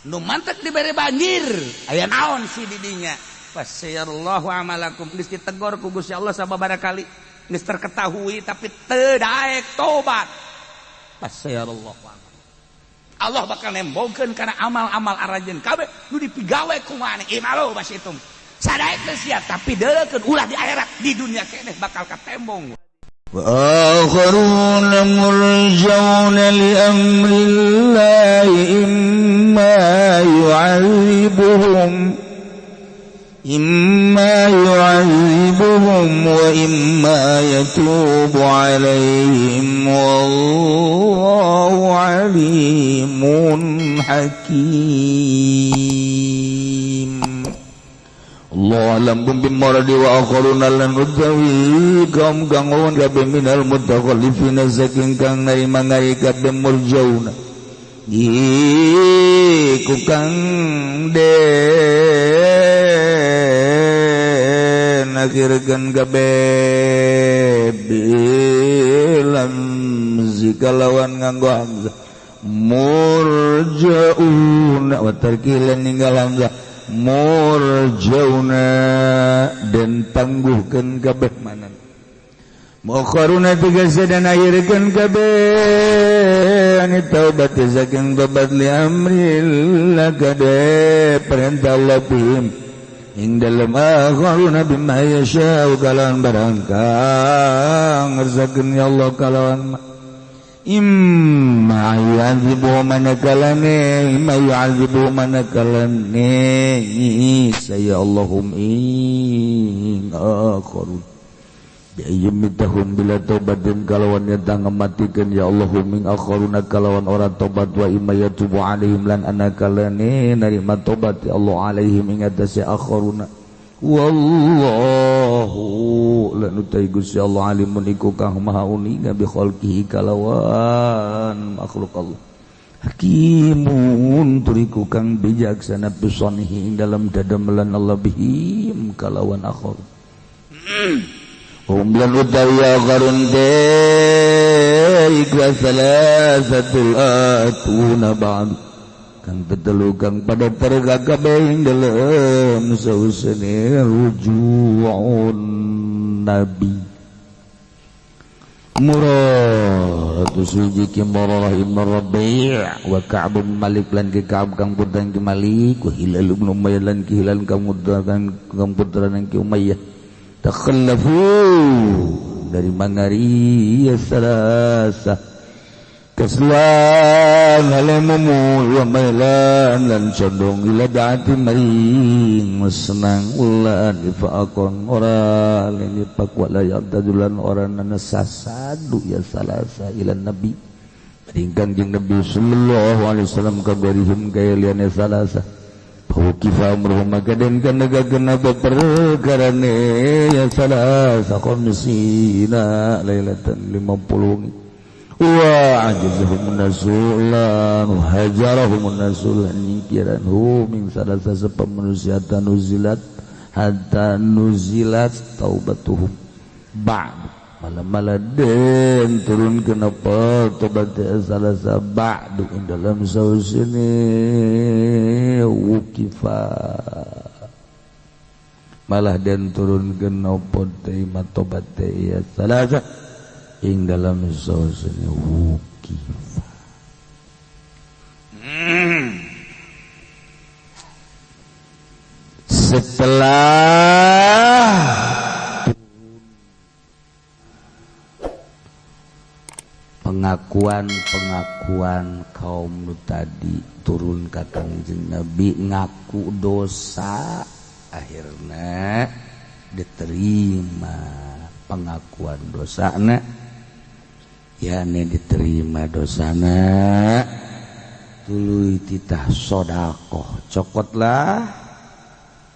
Nu mantek dibere banjir aya naon sih didinya. Fasayarallahu amalakum geus ditegor ku Gusti Allah sababaraha kali geus terketahui tapi teu daek tobat. Fasayarallahu amalakum. Allah bakal nembongkeun kana amal-amal aranjeun kabeh nu dipigawe ku maneh imalu basitum. Sadaek teu sia tapi deuleukeun ulah di akhirat di dunia keneh bakal katembong. Wa akharuna murjauna li amrillahi imma yu'adzibuhum wa imma yatubu alaihim wallahu alimun hakim. Allah alam bimaradi wa akharuna lan utawi kaum kang wawan kabeh minal mutakhallifina saking kang narima ngari kabeh murjauna iku kang den akhirkan kabeh bilam zikalawan nganggo hamzah murjauna wa tarkilan ninggal hamzah murjauna dan tangguhkan kabeh manan mukharuna tegese dan akhirkan kabeh ani taubat saking tobat li amrillah kade perintah Allah bihim ing dalem akharuna bima yasha'u kalawan barang kang ngersakeun ya Allah kalawan imma yu'adzibu manakalane imma yu'adzibu manakalane saya Allahum ing akharun biayyumitahum bila taubatin kalawan nyata ngematikan ya Allahum ing akharuna kalawan ora tobat wa imma yatubu alaihim lan anakalane narima tobat ya Allah alaihim ing atase akharuna wallahu lan utai Gusti Allah alimun iku kang maha uninga bi khalqihi kalawan makhluk Allah hakimun turiku kang bijaksana bisonihi ing dalam dadamelan Allah bihim kalawan akhir hum lan utawi akharun iku salasatul atuna ba'd kang tetelu kang pada tergagabe ing dalem sausene rujuun nabi murad suji ki Murarah ibn Rabi' wa Ka'b bin Malik lan ki Ka'b kang putra ki Malik wa Hilal ibn Umayyah lan ki Hilal kang putra ki Umayyah takhallafu dari mangari salasa kaslan halamumu wa mailan lan condong ila daati maring senang ulan ifaakon ora lenipak wala yabtadulan ora nasasadu ya salasa ila nabi maring kanjeng Nabi sallallahu alaihi wasallam kabarihim kaya liyane salasa Hukifa amruhum maka den kana perkarane ya salasa khamsina lailatan 50 wa ajazahum nasulan hajarahum nasulan nyingkiran hu min salasa sapa manusia tanuzilat hatta nuzilat taubatuhum ba'd malam-malam den turun kenapa tobat salasa ba'du dalam sausini wukifa malah den turun kenapa terima tobat ya salasa ing dalam sausini wukifa. Setelah pengakuan-pengakuan kaum nu tadi turun ka Kangjeng Nabi ngaku dosa akhirnya diterima pengakuan dosana yakni diterima dosana tuluy titah sedekah cokotlah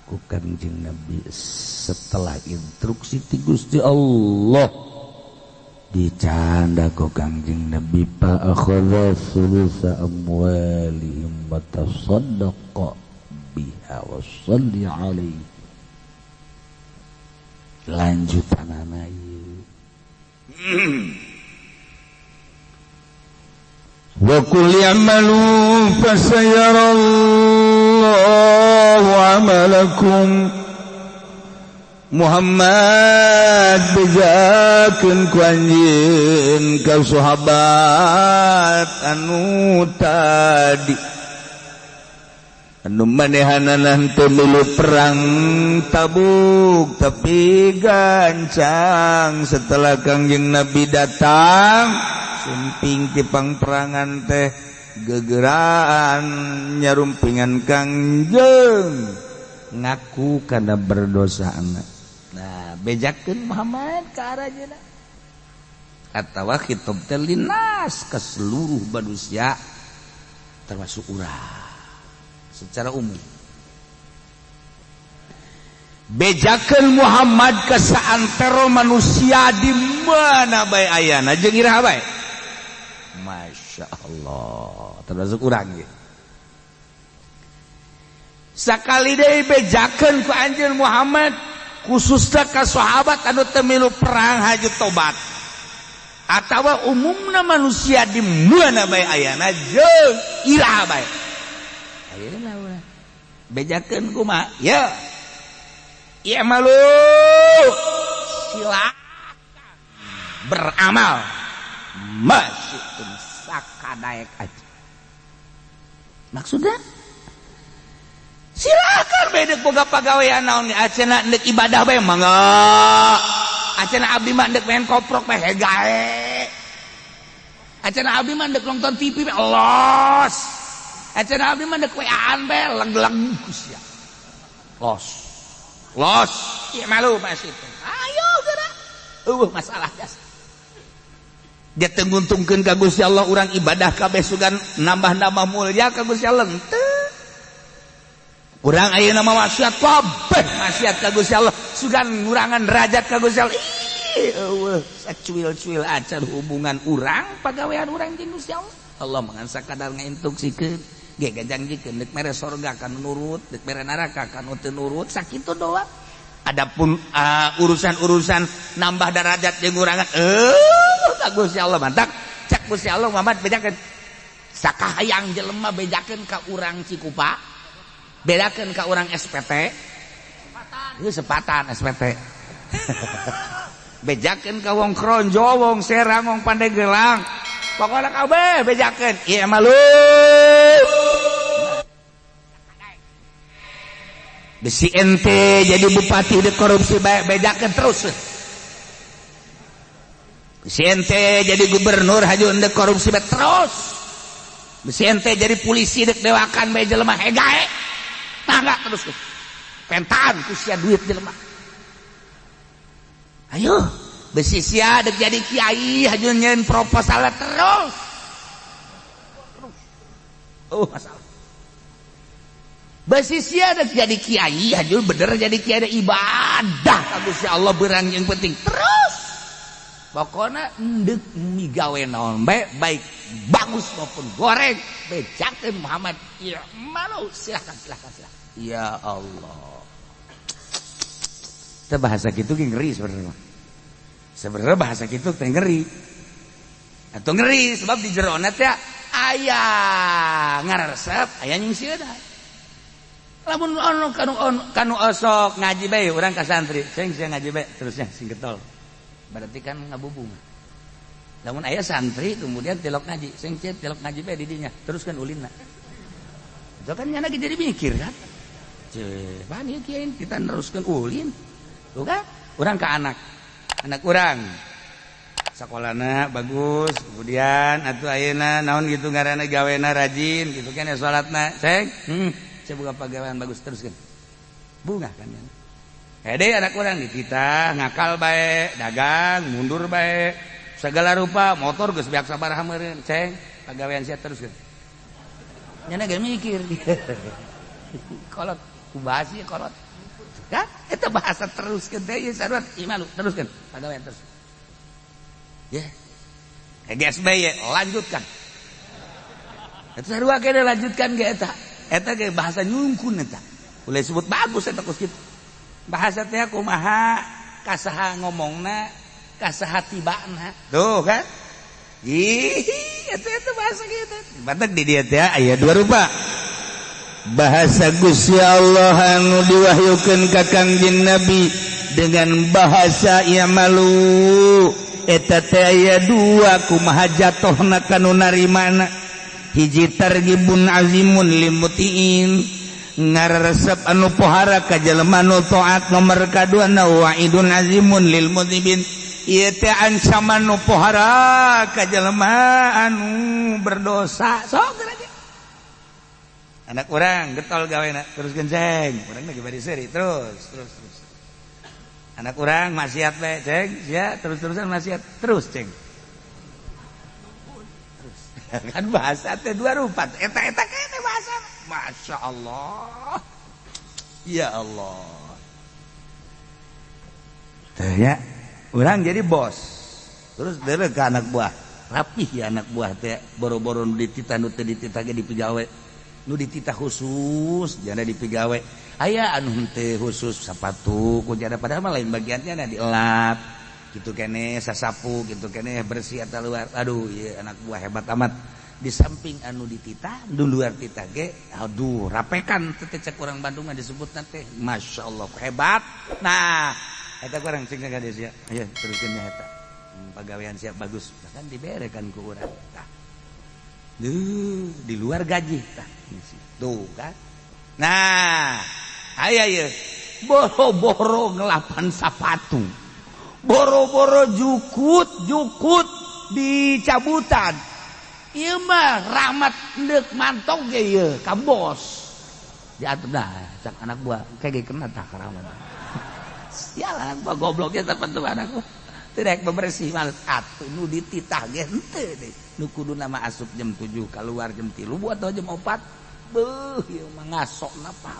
ku Kangjeng Nabi setelah instruksi ti Gusti Allah dicanda ku Kangjeng Nabi fa akhadha sulusa amwalihim wa tasaddaqa biha wa shalli alaihi lanjutanana ieu wa qul ya'malu fasayarallahu Allahu amalakum Muhammad bejakeun ku anjeun ka sahabat anu tadi anu manehanana teu milu perang Tabuk tapi gancang setelah Kangjeng Nabi datang sumping ti pangperangan teh gegeraan nyarumpingan Kangjeng ngaku kana berdosa anak. Nah, bejakeun Muhammad ka aranjeunna atawa khitab teh linas ke seluruh manusia termasuk urang secara umum. Bejakeun Muhammad ke saantero manusia di mana bae ayana jeung iraha bae. Masya Allah, termasuk urang ge. Sakali deui bejakeun ku anjeun Muhammad khususna ka sahabat anu teu milu perang haju tobat atawa umumna manusia di mana bae ayana jeung iraha bae. Ayeuna urang bejakeun kumaha? Ya. Ieu malu silakan beramal masih sakadaek aja. Maksudnya silakan bae deuk boga pagawean naon acena deuk ibadah bae mangga. Acena abdi mah deuk main koprok bae hegae. Acena abdi mah deuk nonton TV bae los. Acena abdi mah deuk WA-an bae leg-leg sia. Los. Los. Ieu malu masih. Ayo geura. Eueuh masalah jasa. Dia teu nguntungkeun ka Gusti Allah urang ibadah kabeh sugan nambah-nambah mulia ka Gusti Allah henteu. Urang ayeuna mah maksiat kabeh maksiat ka Gusti Allah sugan ngurangan derajat ka Gusti Allah. Ih eueuh sacuil-cuil acan hubungan urang pagawean urang jeung Gusti Allah. Allah mah ngan sakadar ngainstruksikeun ge gajangjikeun deuk mere sorga ka nu nurut, deuk mere neraka ka nu teu nurut, sakitu doang. Adapun urusan-urusan nambah derajat jeung ngurangan ka Gusti Allah mantak cek Gusti Allah Muhammad bejakeun sakahayang jelema bejakeun ka urang Cikupa, bedakeun ka urang SPT. Ieu sepatan SPT. Bejakeun ka wong Kronjo, wong Serang, wong Pandeglang. Pokona kabeh bejakeun. Ieu mah lu. Besi ente jadi bupati de korupsi bae bejakeun terus. Besi ente jadi gubernur haju ende korupsi bae terus. Besi ente jadi polisi dek dewakan bae jelema hegae. Tangga terus pentaan ku sia duit jelema. Ayo besi sia dek jadi kiai haju nyeun proposal terus. Terus. Oh masalah. Besi sia dek jadi kiai haju bener jadi kiai ibadah ka Gusti Allah berang yang penting terus. Pokona endek migawe naon bae baik bagus maupun goreng bejakeun Muhammad ya malu silakan silakan silakan. Ya Allah. Kita bahasa gitu ngeri sebenarnya. Sebenarnya bahasa gitu teh ngeri. Atau ngeri sebab di jerona teh aya ngaresep aya nyingsieunan. Lamun ono kanu osok ngaji bae urang ka santri, sing sia ngaji bae terusnya sing getol. Berarti kan ngabubung. Lamun aya santri kemudian tilok ngaji, sing tilok ngaji bae di dinya, teruskan ulinna. Itu kan nyana jadi mikir kan. Ceh, pan ieu kiai kita neruskeun ulin. Tuh kan? Urang ka anak. Anak urang sakolana bagus, kemudian atuh ayeuna naon gitu ngaranna gawena rajin gitu kan ya salatna. Ceng, saya buka pagawean bagus teruskeun. Bunga kan ya. Hede anak urang dititah ngakal bae, dagang mundur bae, segala rupa motor geus beak sabaraha meureun, ceng, pagawean sia teruskeun. Nyana ge mikir. Kolot, kubahas ieu kolot. Kan eta bahasa teruskeun teh ieu sarua ieu teruskeun, pagawean terus. Ya. GSB lanjutkan. Eta sarua kene lanjutkan ge eta. Eta ge bahasa nyungkun eta. Boleh sebut bagus eta kos kitu. Bahasa teh kumaha kasaha ngomongna, kasaha tibana. Tuh kan? Ih, eta bahasa kitu. Batak di dieu teh aya dua rupa. Bahasa Gusti Allah anu diwahyukeun ka Kangjeng Nabi dengan bahasa i'malu eta teh aya dua kumaha jatohna kanu narimana. Hiji targhibun azimun lil mutiin, ngaresep anu pohara ka jelema nu taat. Nomor kadua na wa'idun azimun lil mudhibin, ieu teh ancaman nu pohara ka jelema anu berdosa. Sok geura anak orang getol gawena terus genceng, urang lagi bari seuri terus terus terus. Anak orang maksiat bae ceng, sia terus-terusan maksiat terus ceng. Terus. Kan bahasa teh dua rupa, eta-eta kene bahasa. Masya Allah. Ya Allah. Teh ya, urang jadi bos. Terus deuleu ka anak buah. Rapih ya anak buah teh, boro-boro nu dititah nu teu dititah ge dipigawe. Nu dititah khusus jana dipigawe, aya anu henteu khusus sepatu ku jana padahal mah lain bagiannya na dielap kitu keneh, sasapu kitu keneh, bersih atau luar. Aduh ieu anak buah hebat amat. Di samping anu dititah di luar titah ge aduh rapekan teh, cek urang Bandung mah disebutna teh Masya Allah hebat. Nah eta kurang cing ka dieu sia, aya teruskeun nya eta pagawean siap bagus, bahkan diberekan ku urang tah. Duh, di luar gaji tah. Tuh kan. Nah, aya ieu boro-boro ngelapan sapatu. Boro-boro jukut-jukut dicabutan. Ieu mah rahmat deuk mantog ge ieu ka bos. Diatur dah cak anak buah kayak ge kena tah rahmat. Sial anak buah gobloknya terpentu anak buah. Teu rek bebersih males atuh nu dititah ge henteu deui. Nu kudu nama asup jam 7 keluar jam 3 atau jam 4. Beuh ieu mah ngasokna pa.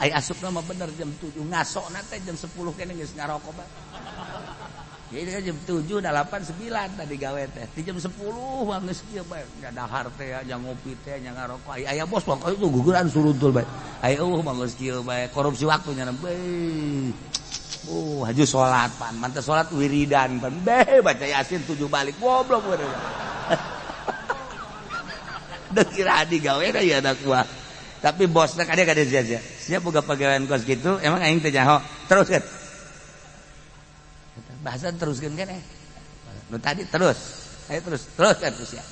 Ai asupna mah bener jam 7, ngasokna teh jam 10 kene geus ngarokok bae. Jadi kan jam 7, 8, 9 tadi gawe teh. Di jam 10 mah geus kieu bae. Nya dahar teh nya ngopi teh nya ngarokok. Ai aya bos mah itu guguran suruntul bae. Ai eueuh mah geus kieu bae, korupsi waktu nya bae. Oh, haju salat pan, mantep salat wiridan pan. Beh baca Yasin 7 balik. Goblok bener. Dek kira digawe da ya anak buah. Tapi bosna kade kade sia sia. Siap boga pagawean kos gitu, emang aing teh nyaho. Teruskeun. Bahasa teruskeun kan eh. Nu tadi terus. Ayo terus, terus terus ya.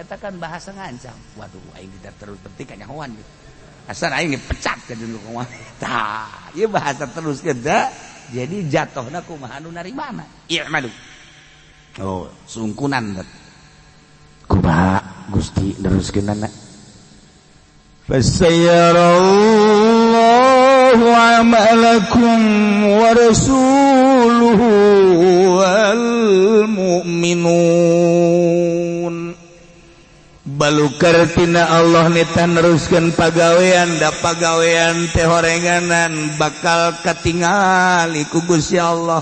Eta kan bahasa ngancam. Waduh, aing tidak terus penting kanyahoan gitu. Asal aing dipecat ke dulu kumaha. Tah, ieu bahasa teruskeun da. Jadi jatohna kumaha anu narimana. I'malu. Oh, sungkunan. Kumaha Gusti neruskeunana. Fasayarallahu amalakum wa rasuluhu wal mu'minun. Balukar tina Allah nita neruskeun pagawean, da pagawean teh horenganan bakal katingali ku Gusti Allah.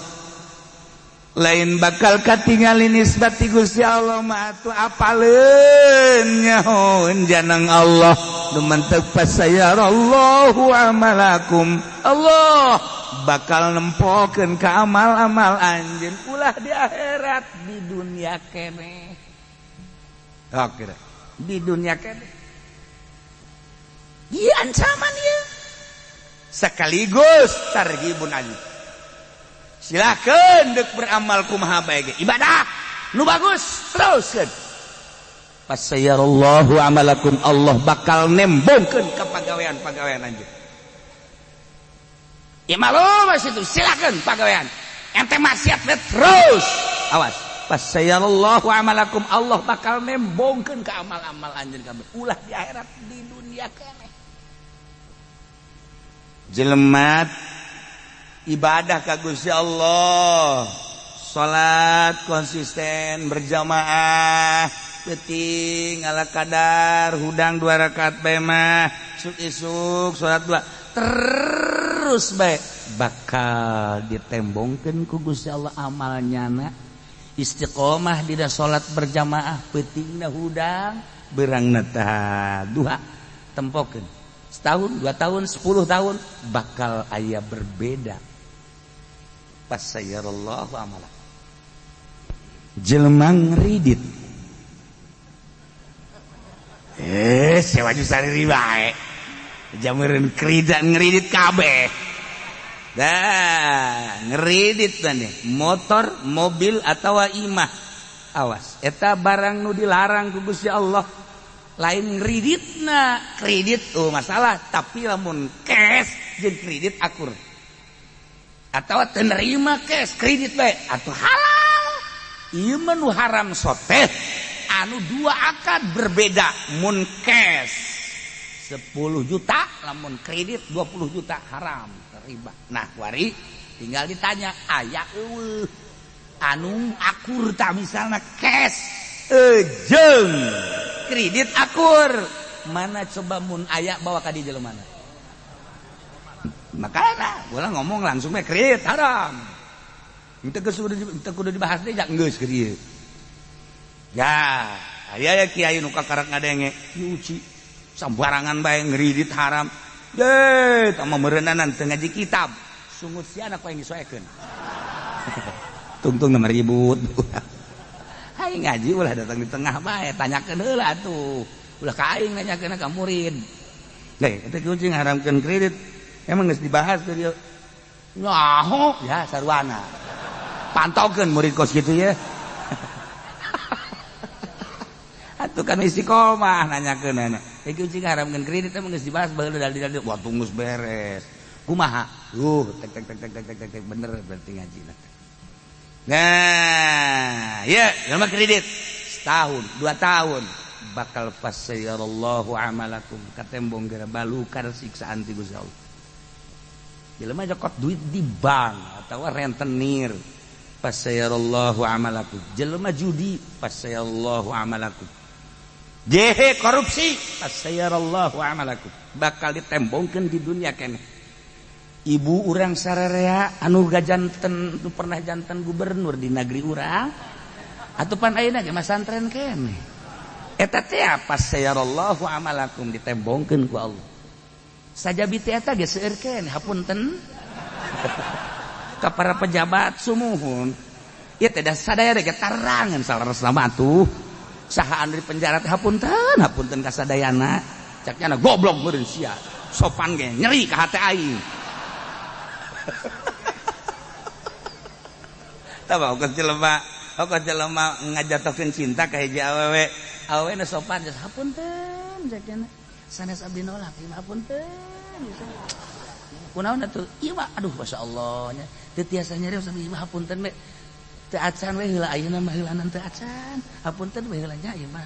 Lain bakal katingali nisbat ti Gusti Allah mah atuh apaleun nyahoeun janang Allah. Nu mantep fasayarallahu amalakum. Allah bakal nempokeun ka amal-amal anjeun ulah di akhirat, di dunia keneh. Oke dah. Di dunia keneh. Ieu ancaman ieu. Sekaligus targhibun azim. Silakan dek beramal kumaha bae ge. Ibadah nu bagus teruskeun. Fasayarallahu amalakum, Allah bakal nembongkeun ka pagawean-pagawean anjeun. Ya malu mas itu silakan pagawean. Ente maksiat terus. Awas. Fasayarallahu amalakum, Allah bakal nembongkeun ka amal-amal anjeun kabeh. Ulah di akhirat, di dunia keneh. Jelema ibadah ka Gusti Allah, salat konsisten berjamaah, penting ala kadar hudang 2 rakaat bae mah, isuk-isuk salat 2 terus bae bakal ditembongkeun ku Gusti Allah amalnya na. Istiqomah dina salat berjamaah, peutingna hudang, beurangna tah duha tempokeun. Setahun, 2 tahun, 10 tahun bakal aya berbeda. Fasayarallahu amala. Jelema ngridit. Sewa ju sariri bae. Jamureun kredit ngredit kabeh. Dah ngredit maneh motor, mobil atawa imah. Awas, eta barang nu dilarang ku Gusti Allah. Lain kreditna, kredit oh masalah, tapi lamun cash jeung kredit akur. Atawa teu nerima cash, kredit bae atuh halal. Ieu mah nu haram soteh anu dua akad berbeda, mun cash 10 juta lamun kredit 20 juta haram riba. Nah wari tinggal ditanya aya eueuh anu akur tak misalna cash jeung kredit akur mana coba mun aya bawa ka di jelema mana. Makana ulah ngomong langsung we kredit haram. Henteu kudu dibahas deui geus kieu. Ya, aya ya kiai nu kakarak ngadenge nyuci sambarangan bae ngridit haram. Deh, tah mah meureunana teu ngaji kitab. Sungut sia anak yang disoekeun. Tungtung nama ribut. Hai ngaji ulah datang di tengah bae, tanyakeun heula atuh. Ulah ka aing nanyakeun ka murid. Deh, eta kunci ngaramkeun kredit. Emang geus dibahas teh dieu. Nyaho ya sarwana. Pantaukeun murid kos kitu ya. Atuh kan istiqomah nanyakeun anak. Iki ucing haramkeun kredit emang geus dibahas baheula dalil-dalil. Wah tunggus beres. Kumaha? Tek tek tek tek tek tek tek bener berarti ngaji. Nah, ya, jelema kredit setahun, 2 tahun bakal fasayarallahu amalakum katembong gara balukar siksaan ti Gusti Allah. Jelema jokot duit di bank atawa rentenir fasayarallahu amalakum. Jelema judi fasayarallahu amalakum. Jehe korupsi fasayarallahu amalakum. Bakal ditembongkeun di dunia keneh. Ibu urang sararea anu gajanten nu pernah janten gubernur di negeri urang atuh pan ayeuna ge masantren keneh. Eta teh fasayarallahu amalakum ditembongkeun ku Allah. Sajabi teh eta ge seueur keneh hapunten. Ka para pejabat sumuhun. Ieu teh da sadaya ge tarangan saleresna mah atuh. Saha anu di penjara teh hapunten, hapunten ka sadayana. Cak nya goblok meureun sia. Sopan ge nyeri ka hate aing. Tah bae jelema ngajatokeun cinta ka hiji awewe. Awewe nu sopan geus hapunten cak nya. Sanes abdi nolak, ieu mah hapunten. Kunaon atuh? Ieu mah aduh masyaallah nya. Teu tiasa nyarios abdi mah hapunten we. Teu acan we heula ayeuna mah heulanan teu acan. Hapunten we heula nya ieu mah.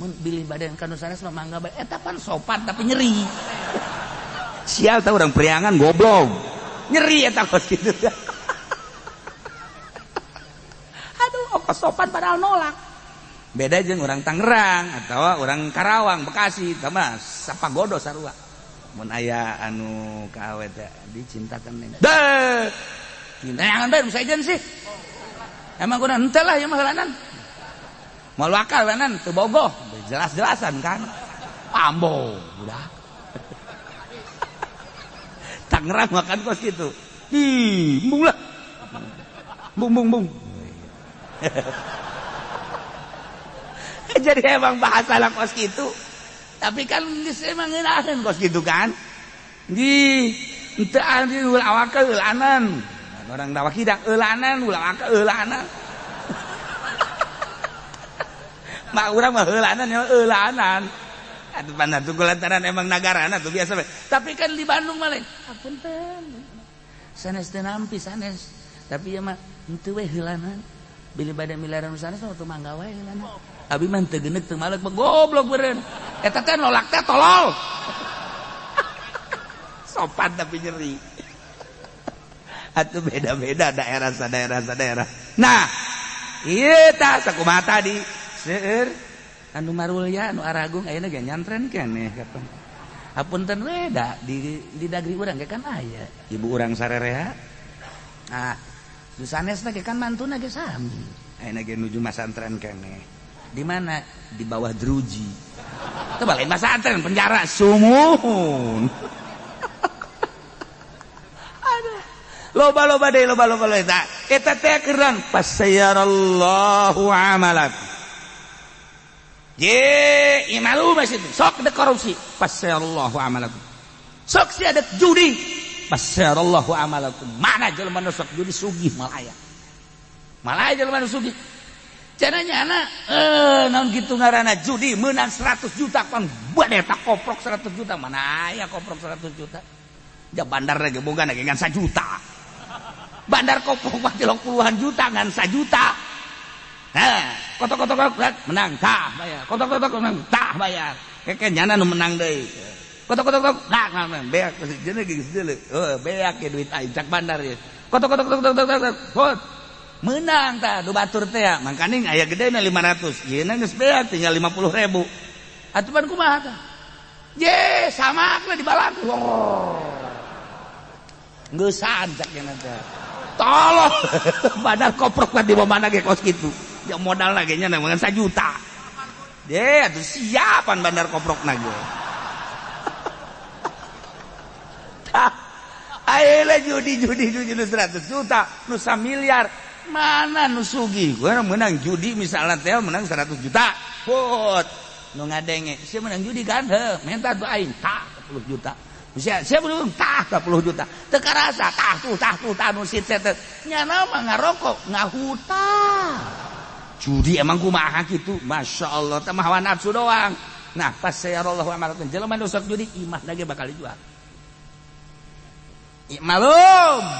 Mun bilih badan ka nu sanes mah mangga bae. Eta pan sopan tapi nyeri. Sial tah urang priangan goblok. Nyeri eta kos kitu. Aduh, kos sopan padahal nolak. Beda jeung urang Tangerang atau urang Karawang, Bekasi, tah mah sapagodo sarua. Mun aya anu ka awe teh dicintakan neng. Deh. Cinta jangan bae nu sejen sih. Emang kuna henteu lah ieu mah heulanan. Moal wakal heulanan teu bogoh, jelas-jelasan kan. Ambo, udah. Tangerang makan kos kitu. Ih, embung lah. Bung bung bung. Jadi emang bahasa lah kos kitu. Tapi kan geus emang ngeunaheun kos kitu kan. Di henteu anu ulah awak eulanan. Orang dawa kidang eulanan, ulah awak eulanan. Mak urang mah eulanan ya eulanan. Atuh pan atuh lantaran emang nagarana tuh biasa we. Tapi kan di Bandung mah lain. Hapunten. Sanes teu nampi sanes. Tapi ieu mah henteu we heulanan. Bilih bade milaran sanes mah teu mangga wae heulanan. Abi mah teu geuneuk teu malek goblok beureun. Eta teh nolak teh tolol. Sopan tapi nyeri. Atuh beda-beda daerah sadaerah sadaerah. Nah, ieu tah sakumaha tadi seueur anu marulya anu aragung ayeuna ge nyantren keneh kapan. Hapunten we da di dagri urang ge kan aya. Ibu urang sarerea. Nah, nu sanesna ge kan mantuna ge sami. Ayeuna ge nuju masantren keneh. Di mana? Di bawah druji. Teu balain masantren penjara sumuhun. Aduh. Loba-loba deui loba-loba deui. Tah eta teh keuran fasayarallahu amalak. Je imalu masih sok de korupsi fasayarallahu amalakum. Sok sia dek judi. Basyarallahu amalakum. Mana jelema nu sok judi sugih malaya. Malaya jelema nu sugih. Cenah nyana naon kitu ngaranna judi meunang 100 juta pan bade tak koprok 100 juta. Mana aya koprok 100 juta? Ja bandar lagi boga lagi ngan 1 juta. Bandar koprok mah 30-an juta ngan 1 juta. Nah, kotok-kotok menang tah bayar. Kotok-kotok menang tah bayar. Keke nyana nu menang deui. Kotok-kotok nah menang beak jeung geus deuleu. Heuh, beak ye duit aing cak bandar ye. Kotok-kotok tok menang tah du batur teh ya. Mangkaning aya gedena 500. Yeuna geus beak tinggal 50.000. Atuh pan kumaha tah? Ye, samakna dibalak. Oh. Geusan cak nya teh. Tolong bandar koprok mah di mana ge kos kitu. Ya modal lagi nya ngan 1 juta. Deh, atuh siapan bandar koprok na ge. Ayeuna judi nu 100 juta, nu 1 miliar. Mana nu sugih? Gua menang judi misalnya teh menang 100 juta. Put. Nu ngadenge, sia menang judi kan heuh, minta tuh aing tah 10 juta. Sia belum tah 10 juta. Teu karasa tah tuh tah nu sit set. Nyana mah ngarokok, ngahutang. Judi emang kumaha kitu? Masya Allah, teh mah hawa nafsu doang. Nah, pas sayarallahu amalakum jelema nu sok judi imah lagi bakal dijual. I'malu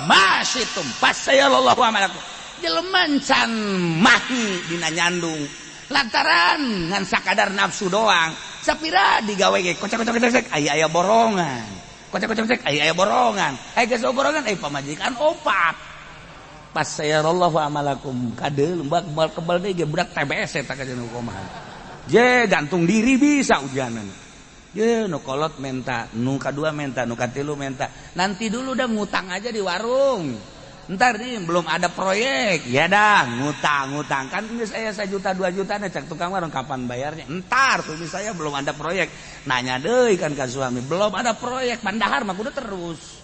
masyitum pas sayarallahu amalakum. Jelema can mahi dina nyandung lantaran ngan sakadar nafsu doang. Sapira digawe ge kocak-kocak aya-aya borongan. Kocak-kocak aya-aya borongan. Aya geus borongan aya pamajikan opat. Pas sayarallahu amalakum kadeul mbak kebal kebal deui ge budak TBS eta ka jeung kumaha. Je gantung diri bisa ujanan. Je nu kolot menta, nu kadua menta, nu katilu menta. Nanti dulu dah ngutang aja di warung. Ntar nih belum ada proyek. Ya dah ngutang-ngutang kan geus aya 1 juta 2 juta cek tukang warung kapan bayarnya. Entar suami saya belum ada proyek. Nanya deui kan ka suami, belum ada proyek, pandahar mah kudu terus.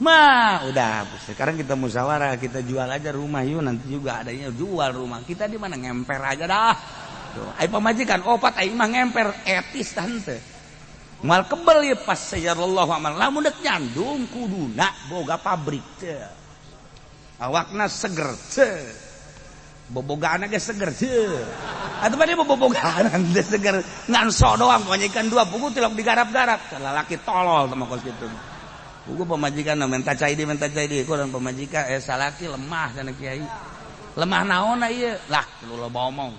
Mah udah sekarang kita musyawarah, kita jual aja rumah yuk, nanti juga adanya jual rumah. Kita di mana ngemper aja dah. Tuh, ai pamajikan opat aing mah ngemper etis tante. Mal kebel ya pas sayarallahu amal. Lamun dek nyandung kuduna boga pabrik teh. Awakna seger teh. Bobogaana ge seger teh. Atuh mah bobogaana teh seger ngan sok doang pamajikan dua pugu tilok digarap-garap. Lalaki tolol teh mah kos kitu. Pugu pamajikan minta cai di kurang pamajikan salaki lemah cenah kiai. Lemah naonna ieu? Lah lu loba omong.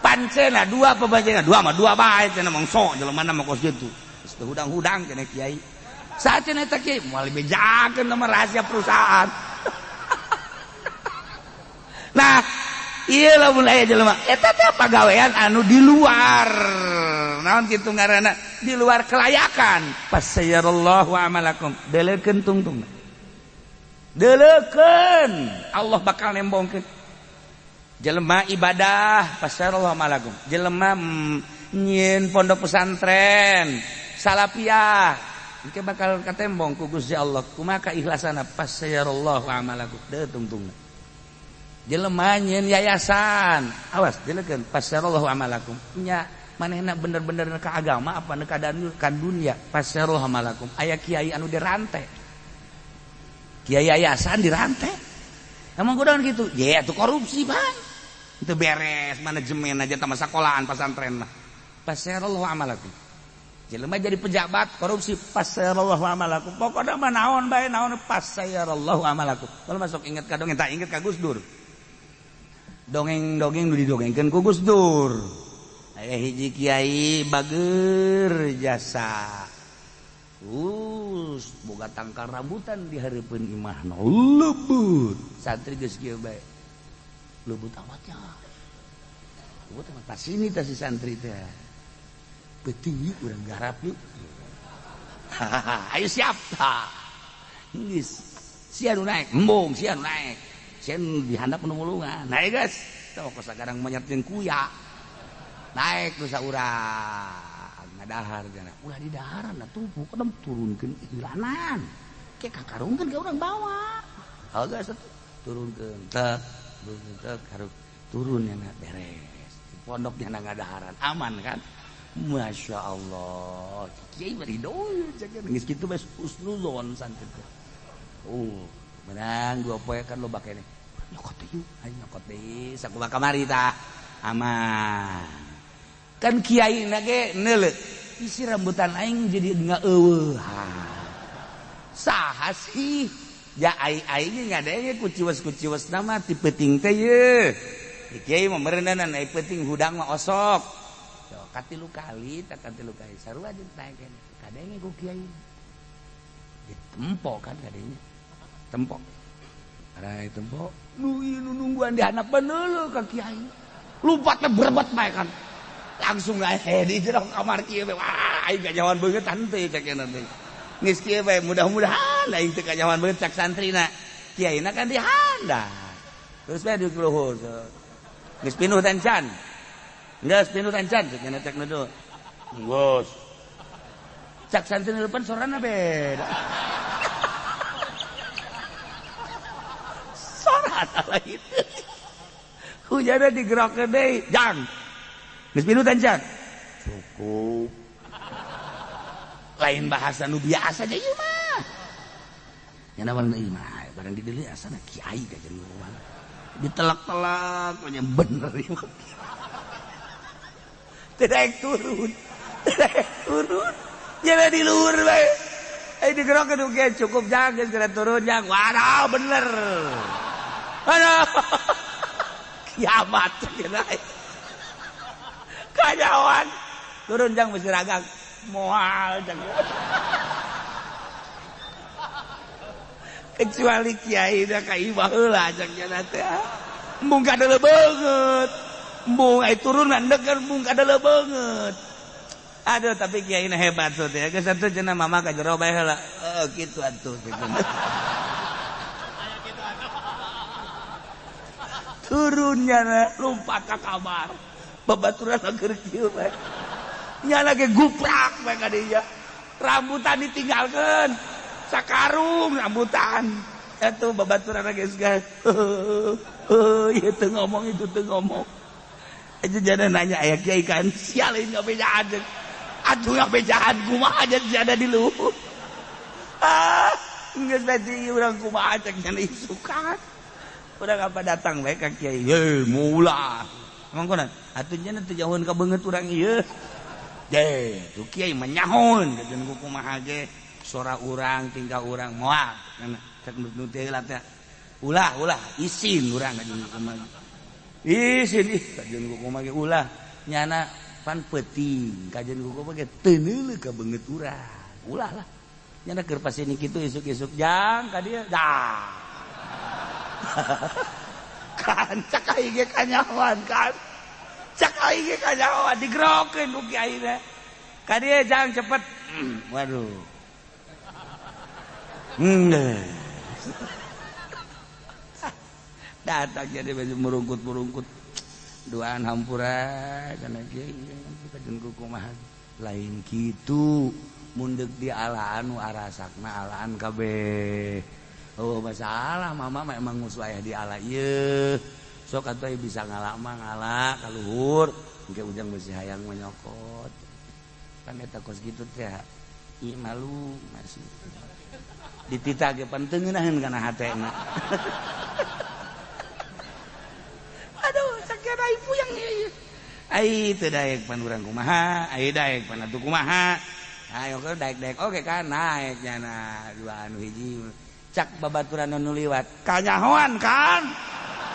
Pancena dua pamajikan dua mah dua bae cenah mangso jelema mah kos kitu. Geus teu hudang-hudang cenah kiai. Saha cenah eta kiai moal dibejakeun mah rahasia perusahaan. Nah, ieu lamun aya jelema eta teh pagawean anu di luar. Naon kitu ngaranna? Di luar kelayakan. Fasayarallahu amalakum. Deleukeun tungtung. Deleukeun. Allah bakal nembongkeun. Jelema ibadah fasayarallahu amalakum. Jelema nyieun pondok pesantren salapiah engke bakal katembong ku Gusti Allah. Kumaha kaikhlasanna fasayarallahu amalakum. Deu tungtungna. Jelema nyieun yayasan, awas deleukeun fasayarallahu amalakum. Nya manehna bener-bener ka agama apa ka dunia fasayarallahu amalakum. Aya kiai anu dirante. Kiai yayasan dirante. Emang kudaon kitu? Ye atuh korupsi bang. Itu beres manajemen aja tama sekolahan pesantren mah. Fasayarallahu amalakum. Jelema jadi pejabat korupsi fasayarallahu amalakum. Pokokna mah naon bae naon fasayarallahu amalakum. Kalau masuk inget ka dongeng tak inget ka Gus Dur. Dongeng-dongeng nu didongengkeun ku Gus Dur. Aya hiji kiai bager jasa. Boga tangkal rambutan di hareupeun imahna. Lebut. Santri geus kieu bae. Lebut awatnya. Lebut amat pas ini teh si santri teh. Beuteung yuk urang garap yuk. Ayo siap tah. Geus. Sia nu naik, embung sia nu naik. Sia nu dihandap nu mulungan. Naik geus. Tah kos sagarang monyet jeung kuya. Naik nu saurang. Ngadahar cenah. Ulah didaharan atuh pokona turunkeun ilanan. Ke kakarungkeun ka urang bawa. Hal geus turunkeun tek, turun tek harus turun nya beres. Di pondok nya ngadaharan aman kan? Masya Allah kiai bari doyul geus kitu bae husnuzon santri teh. Oh menang dua poe kan loba keneh nyokot deui aing nyokot deui sakumaha kamari tah aman kan kiai na ge neuleuh isi rambutan aing jadi ngaeuweuh saha sih ya aing ngadenge kuciwes-kuciwes nama ti peuting teh ye kiai mah meureunan ai peuting hudang mah osok katilu kali tak katilu kali sarua jeung naekeun kadenge ku kiai ditempo kan kadenge tempo arai tempo nu ieu nu nungguan di handap beneuleuh ka kiai lumpatna berebet bae kan langsung ae di jero kamar kieu wah aing kanyawan beungeut teh cek teh geus kieu bae mudah-mudahan aing teu kanyawan beungeut cak santrina kiaina kan di handap terus bae di luhur geus pinuh tancan geus pinuh tancan cek cek nu geus cak santri depan sorana beda sorana lain hujana digerokeun deui jang geus pinuh tancan cukup lain bahasa nu biasa aja ieu mah nya mah ieu mah barang dideuleu asana kiai ka jeung urang ditelak-telak nya bener ieu tidak turun tidak turun jadi di luhur bae eh digerokeun oke cukup jang geus geura turun jang waduh bener aduh kiamat cenah kanyawan turun jang mesti ragang moal jang kecuali kiai da ka imah heula jang cenah teh embung kadeuleu beungeut embung ai turunan deukeur embung kadeuleu beungeut. Aduh tapi kiai na hebat tuh teh geus atuh cenah mama ka jero bae heula heuh kitu atuh turunnya lompat ka kamar babaturan keur kieu bae nya lagi guprak bae ka dinya rambutan ditinggalkeun sakarung rambutan atuh babaturan geus geus heuh ieu teu ngomong itu teu ngomong aja jana nanya aya kiai kan sial ini ngabejaan atuh ngabejaan kumaha aja jana di luhur ah geus tadi urang kumaha cek nya isukan urang apa datang bae ka kiai ye mula emang konan atuh nya teu jauheun ka beungeut urang ieu ye tuh kiai mah nyahoeun kajeun ku kumaha ge sora urang tingkah urang moal cek nu teh heula teh ulah ulah isin urang kajeun kumaha isin ih kajeun kumaha ge ulah nyana pan peuting kajeun kumaha ge teu neuleuh ka beungeut urang ulah lah nyana keur pasini kitu isuk-isuk jang ka dieu dah kan cak aing ge kanyawan kan cak aing ge kanyawan digerokeun ku kiai teh ka dieu jang cepet waduh datang jadi baju merungkut-merungkut duaan hampura kana kiai kajeun kumaha lain kitu mun deuk di alaan nu arasakna alaan kabeh. Oh masalah mama mah emang musuh ayah di ala ieu sok atuh bisa ngala mah ngala ka luhur engke ujang beusi hayang mah nyokot kan eta kos kitu teh i malu masih ditita ge pan teu ngeunaheun kana hatena. Aduh sakieu ai puyeng ieu ai teu daek pan urang kumaha ai daek pan atuh kumaha ayo ke daek-daek oke kan naek nyana dua anu hiji cak babaturan nu liwat kanyahoan kan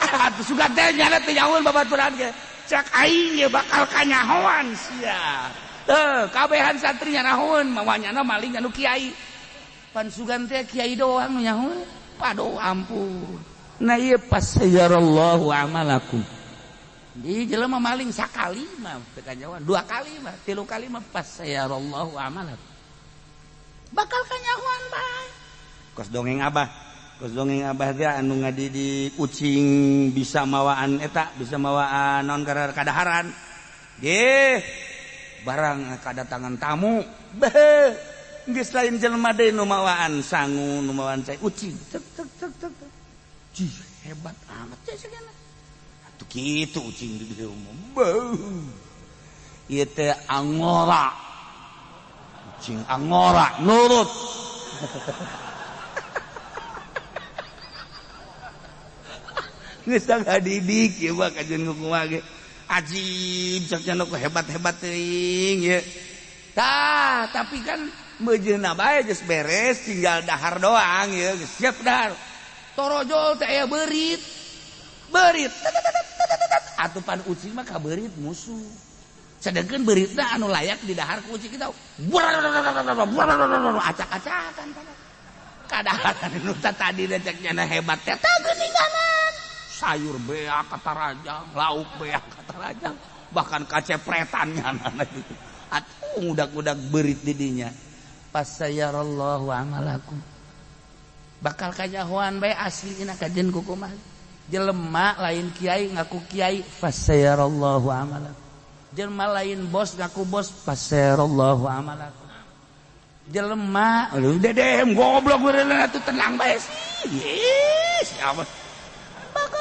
atuh sugan teh nyana teh nyahoan babaturan ge cak aing ge bakal kanyahoan sia teu kabehan santri nyanahoan mawa nyana maling anu kiai pan sugan teh kiai doang nu nyahoan paduh ampun nah ieu pasayarallahu amalakum di jelema maling sakali mah teu kanyahoan dua kali mah tilu kali mah pasayarallahu amalakum bakal kanyahoan bae. Kos dongeng abah teh anu ngadidik ucing bisa mawaan eta bisa mawaan naon kadaharan geh barang kadatangan tamu beuh geus lain jelema deui nu mawaan sangu nu mawaan cai ucing tek tek tek tek cih hebat amat cai sagana atuh kitu ucing di dieu mah beuh Ieu teh angora. Kucing angora nurut. Geus ngadidik ieu mah kajeun kumaha ge. Ajib cak nya hebat-hebat teuing ieu. Tah, tapi kan meujeunna bae geus beres tinggal dahar doang ieu geus siap dahar. Torojol teh aya beurit. Beurit. Atupan ucing mah ka beurit musuh. Sedangkan beuritna anu layak didahar ku ucing kita. Acak-acakan kadaharan nu tadi cek nya hebat teh tah geuninganan. Sayur beak kata rajang, lauk beak kata rajang, bahkan kacepretan nyana gitu. Atuh ngudak-ngudak beurit di dinya. Fasayarallahu amalakum. Bakal kanyahoan bae aslina kajen kukumaha. Jelema lain kiai ngaku kiai, fasayarallahu amalakum. Jelema lain bos ngaku bos, fasayarallahu amalakum. Jelema aduh dedem goblok beureunan atuh tenang bae sih. Ih, siapa?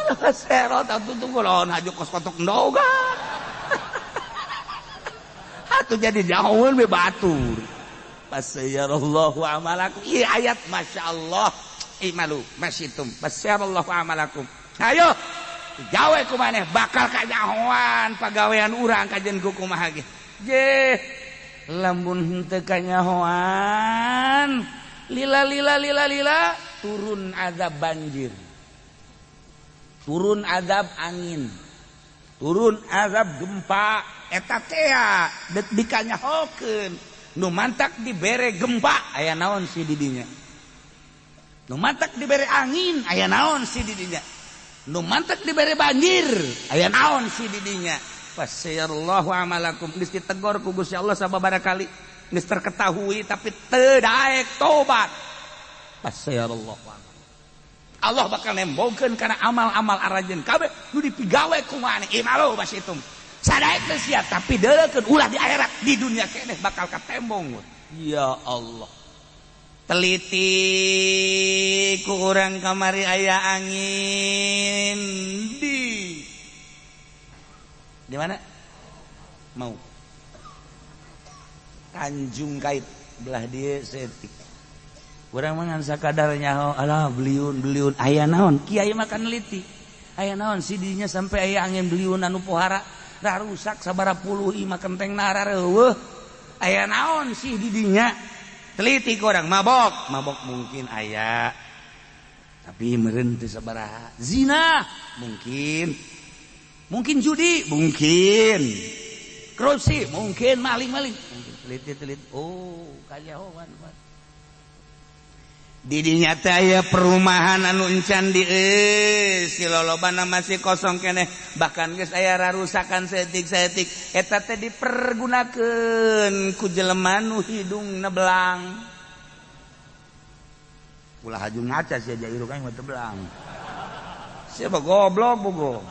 Bakal serot atuh tunggu lawan haju kos kotok ndoga. Atuh jadi jauh be batur. Fasayarallahu amalakum. Ieu ayat masyaallah. Imalu masyitum. Fasayarallahu amalakum. Ayo gawe ku maneh bakal kanyahoan pagawean urang kajen ku kumaha ge. Je lamun henteu kanyahoan lila lila lila lila turun azab banjir. Turun azab angin, turun azab gempa, eta tea dek dikanyahokeun. Nu mantak dibere gempa aya naon si didinya. Nu mantak dibere angin aya naon si didinya. Nu mantak dibere banjir aya naon si didinya. Fasayarallahu amalakum. Geus ditegor ku Gusti Allah sababaraha kali, geus terketahui tapi teu daek tobat. Fasayarallahu amalakum. Allah bakal nembongkeun kana amal-amal aranjeun kabeh nu dipigawe ku maneh. Imalu basitum. Sadaek teh sia tapi deuleukeun ulah di akhirat, di dunia keneh bakal katembong. Ya Allah. Teliti ku urang kamari aya angin di mana? Mau. Tanjung Kait belah dieu setik. Urang mah ngan sakadar nyaho alah beliun-beliun aya naon kiai mah kan neliti aya naon si dinya sampai aya angin beliun anu pohara rarusak sabaraha puluh imah kenteng rareueuh aya naon sih di dinya teliti ku urang mabok mabok mungkin aya tapi meureun teu sabaraha zina mungkin mungkin judi mungkin korupsi mungkin maling-maling mungkin teliti-teliti oh kanyahoan didinya teh aya perumahan anu encan di si lolobana masih kosong keneh bahkan geus aya rarusakan saeutik-saeutik eta teh dipergunakeun ku jelema nu hidungna belang ulah haju ngaca sia jairu aing mah teu belang sia mah goblok bogo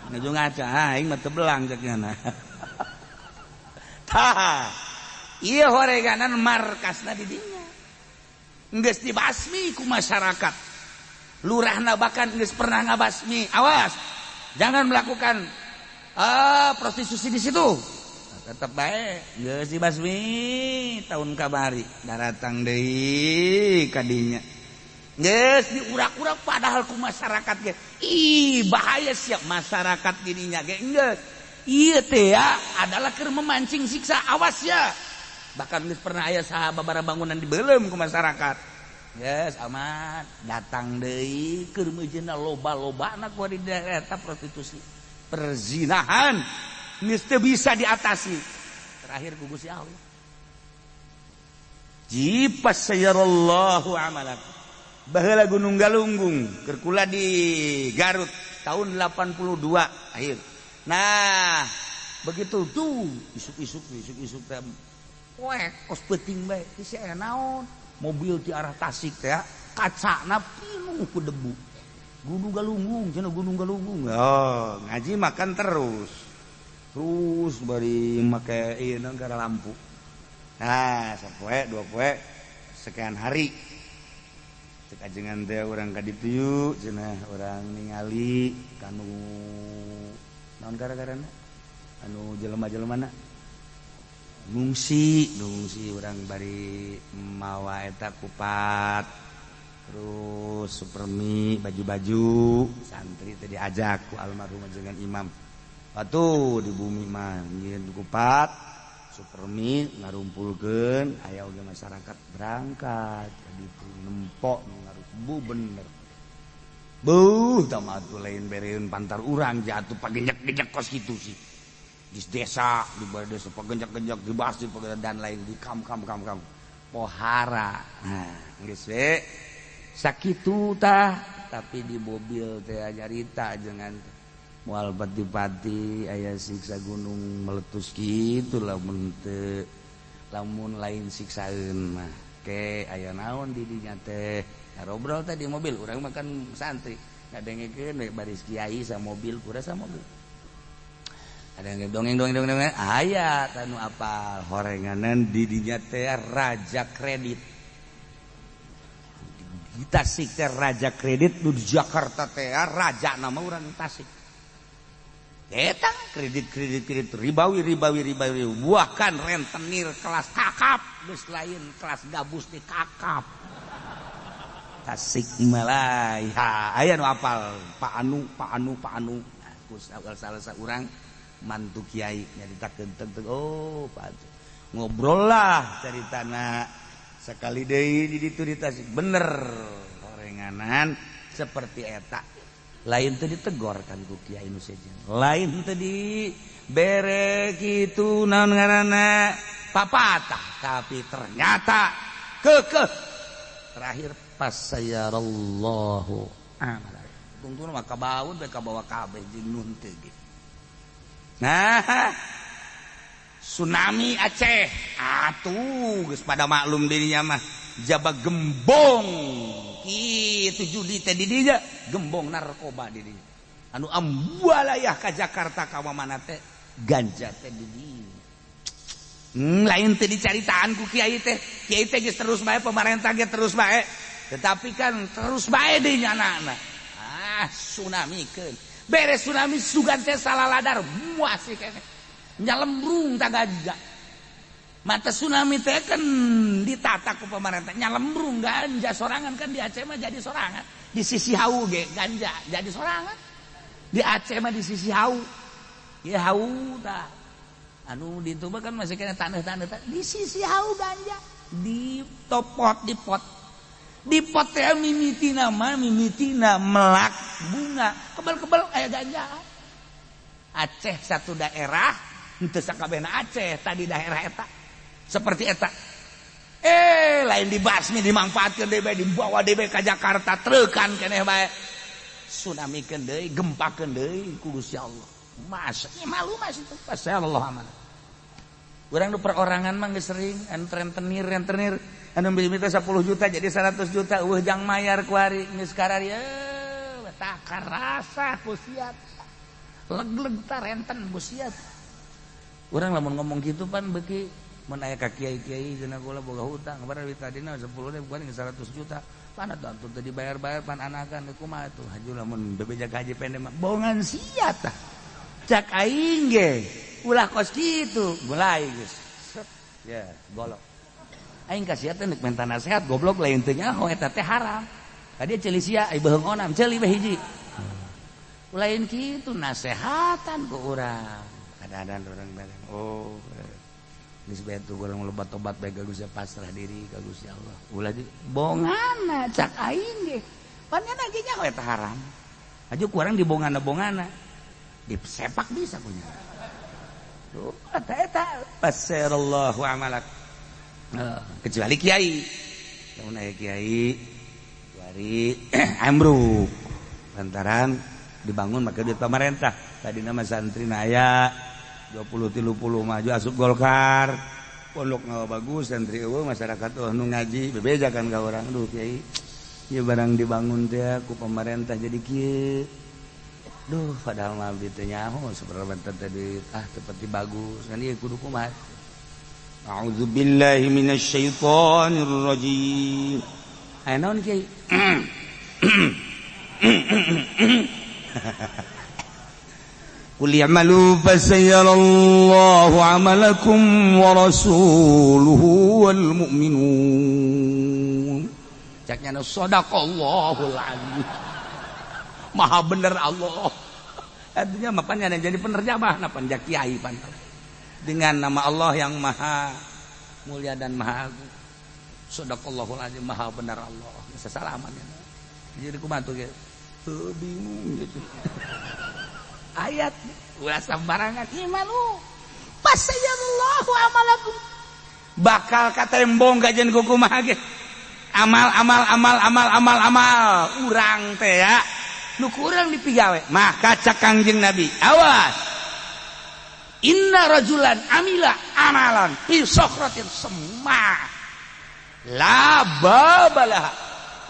ngaju ngaca aing mah teu belang cek nyana tah ieu horeganan markasna di dinya geus dibasmi ku masyarakat lurahna bahkan geus pernah ngabasmi awas jangan melakukan prostitusi di situ nah, tetep bae geus dibasmi tahun kamari daratang deui ka dinya geus diurak-urak padahal ku masyarakat ge ih bahaya siap masyarakat dirinya ge geus ieu teh adalah keur memancing siksa awas ya. Bahkan geus pernah aya saha babara bangunan dibeuleum ku masyarakat. Yes, aman. Datang deui keur meujeunna loba-lobana ku di daerah eta prostitusi. Perzinahan geus teu bisa diatasi. Terakhir ku Gusti Allah. Jipas sayarallahu amalakum. Baheula Gunung Galunggung keur kula di Garut tahun 82 akhir. Nah, begitu tuh isuk-isuk isuk-isuk teh weh kos peuting bae si aya naon mobil ti arah Tasik teh kacana pinuh ku debu Gunung Galunggung cenah Gunung Galunggung oh ngaji makan terus terus bari make ieu naon gara lampu nah sapoe dua poe sekian hari cek ajengan teh urang ka ditu yuk cenah urang ningali kanu naon gara-garana anu jelema-jelemana Ngungsi, ngungsi urang bari mawa eta kupat. Terus supermi, baju-baju santri teh diajak ku almarhum dengan imam. Atuh di bumi mah nyieun kupat, supermi ngarumpulkeun aya oge masyarakat berangkat ka ditu nempok ngaruh bener. Buh, tah atuh lain bereun pantar urang jatuh pagenjek-genjek kos kitu sih. Di desa, di balai desa pagenjek-genjek di masjid dan lain di kam kam kam kam. Pohara. Nah, geus we. Sakitu tah, tapi di mobil teh nyarita jangan moal pati-pati aya siksa gunung meletus kitu lamun teu lamun lain siksaeun mah. Ke aya naon di dinya teh. Ngobrol teh di mobil urang makan santri ngadengekeun we baris kiai sa mobil pura sa mobil. Ada yang dongeng dongeng dongeng aya tanu apal horenganan di dinya teh raja kredit. Di Tasik teh raja kredit di Jakarta teh raja nama urang Tasik. Eta kredit kredit kredit ribawi ribawi ribawi bahkan rentenir kelas kakap geus lain kelas gabus di kakap. Tasik Malaya aya nu apal Pak Anu Pak Anu Pak Anu ku salah saurang mantu kiai nyaritakeun teu oh Pak ngobrol lah caritana sekali deui di ditu di Tasik bener horenganan seperti eta lain teu ditegor kan ku kiai nu sejen lain teu di bere kitu naon ngaranna papatah tapi ternyata kekeh terakhir pasayarallahu amala tungtuna mah kabaun bae kabawa kabeh jeung nun teu ge. Nah tsunami Aceh atuh geus pada maklum dirinya mah jaba gembong kitu judi teh di dinya gembong narkoba di dinya anu ambualayah ka Jakarta ka mana teh ganja teh di dinya. Lain teh dicaritaan ku kiai teh geus terus bae pemerintah ge terus bae tetapi kan terus bae di nyana ah tsunami keun beres tsunami sugan teh salaladar muas sih keneh nyalembrung ta ganja mata tsunami teh kan ditata ku pemerintah nyalembrung ganja sorangan kan di Aceh mah jadi sorangan di sisi hau ge ganja jadi sorangan di Aceh mah di sisi hau ya hau tah anu di itu mah kan masih kena tanah-tanah di sisi hau ganja di topot di pot di pot teh mimitina mah mimitina melak bunga kebel-kebel aya ganja. Aceh satu daerah henteu sakabehna Aceh tadi daerah eta seperti eta lain dibasmi dimangfaatkeun deui bae dibawa deui bae ka Jakarta treukan keneh bae tsunamikeun deui gempakeun deui ku Gusti Allah. Mas malu mas itu pasal Allah amanah. Urang nu perorangan mah geus sering anu rentenir rentenir anu minta 10 juta jadi 100 juta eueuh jang mayar kuari geus kararieu tah karasa ku sia leg-leg ta renten ku sia. Urang lamun ngomong gitu pan beuki mun aya ka kiai-kiai cenah kula boga hutang kabar tadina 10 ribu paling 100 juta pan atuh teu dibayar-bayar pan anakan kumaha atuh haju lamun bebeja ka haji pendek mah bongan sia tah cak aing ge ulah kos kitu mulai geus ya golok aing ka sia teh nek menta nasihat goblok lain teu nyaho eta teh haram tadi ceuli sia ai beuheung onam ceuli we hiji lain kitu nasehatan ku urang kadang-kadang orang dagang oh geus bae tuh urang loba tobat bae ka Gusti pasrah diri ka Gusti Allah ulah bongana cak aing ge pan nya ge nyaho eta haram aju ku urang dibongana-bongana disepak bisa punya tuh eta eta pasirallahu amalak kecuali kiai lamun aya kiai wari ambruk lantaran dibangun make duit pemerintah tadi nama santri naya 20 30 maju asup Golkar pondok ngawa bagus santri eueuh masyarakat eueuh nu ngaji bebeja kan ka urang duh kiai ieu barang dibangun teh ku pemerintah jadi kieu duh padahal mah abdi teh nyaho saperti tadi ah seperti bagus kan ieu kudu kumaha. A'udzubillahi minasyaitonir rajim. Aya naon kiai? Qul i'malu fasayarallahu 'amalakum wa rasuluhu wal mu'minun. Caknya sadaqallahul azim. Maha bener Allah. Artinya mapanya jadi penerjemah napa kiai pan. Dengan nama Allah yang maha mulia dan maha agung. Sadaqallahul azim, maha benar Allah. Sesalaman ya. Jadi kumaha tuh gitu. Bingung gitu. Ayat ulah sembarangan imalu fasayallahu amalakum bakal katembong kajian kumaha ge amal amal amal amal amal amal urang teh ya nu kurang dipigawe maka cak Kangjeng Nabi awas inna rajulan amila amalan fi sokratin semma la babalaha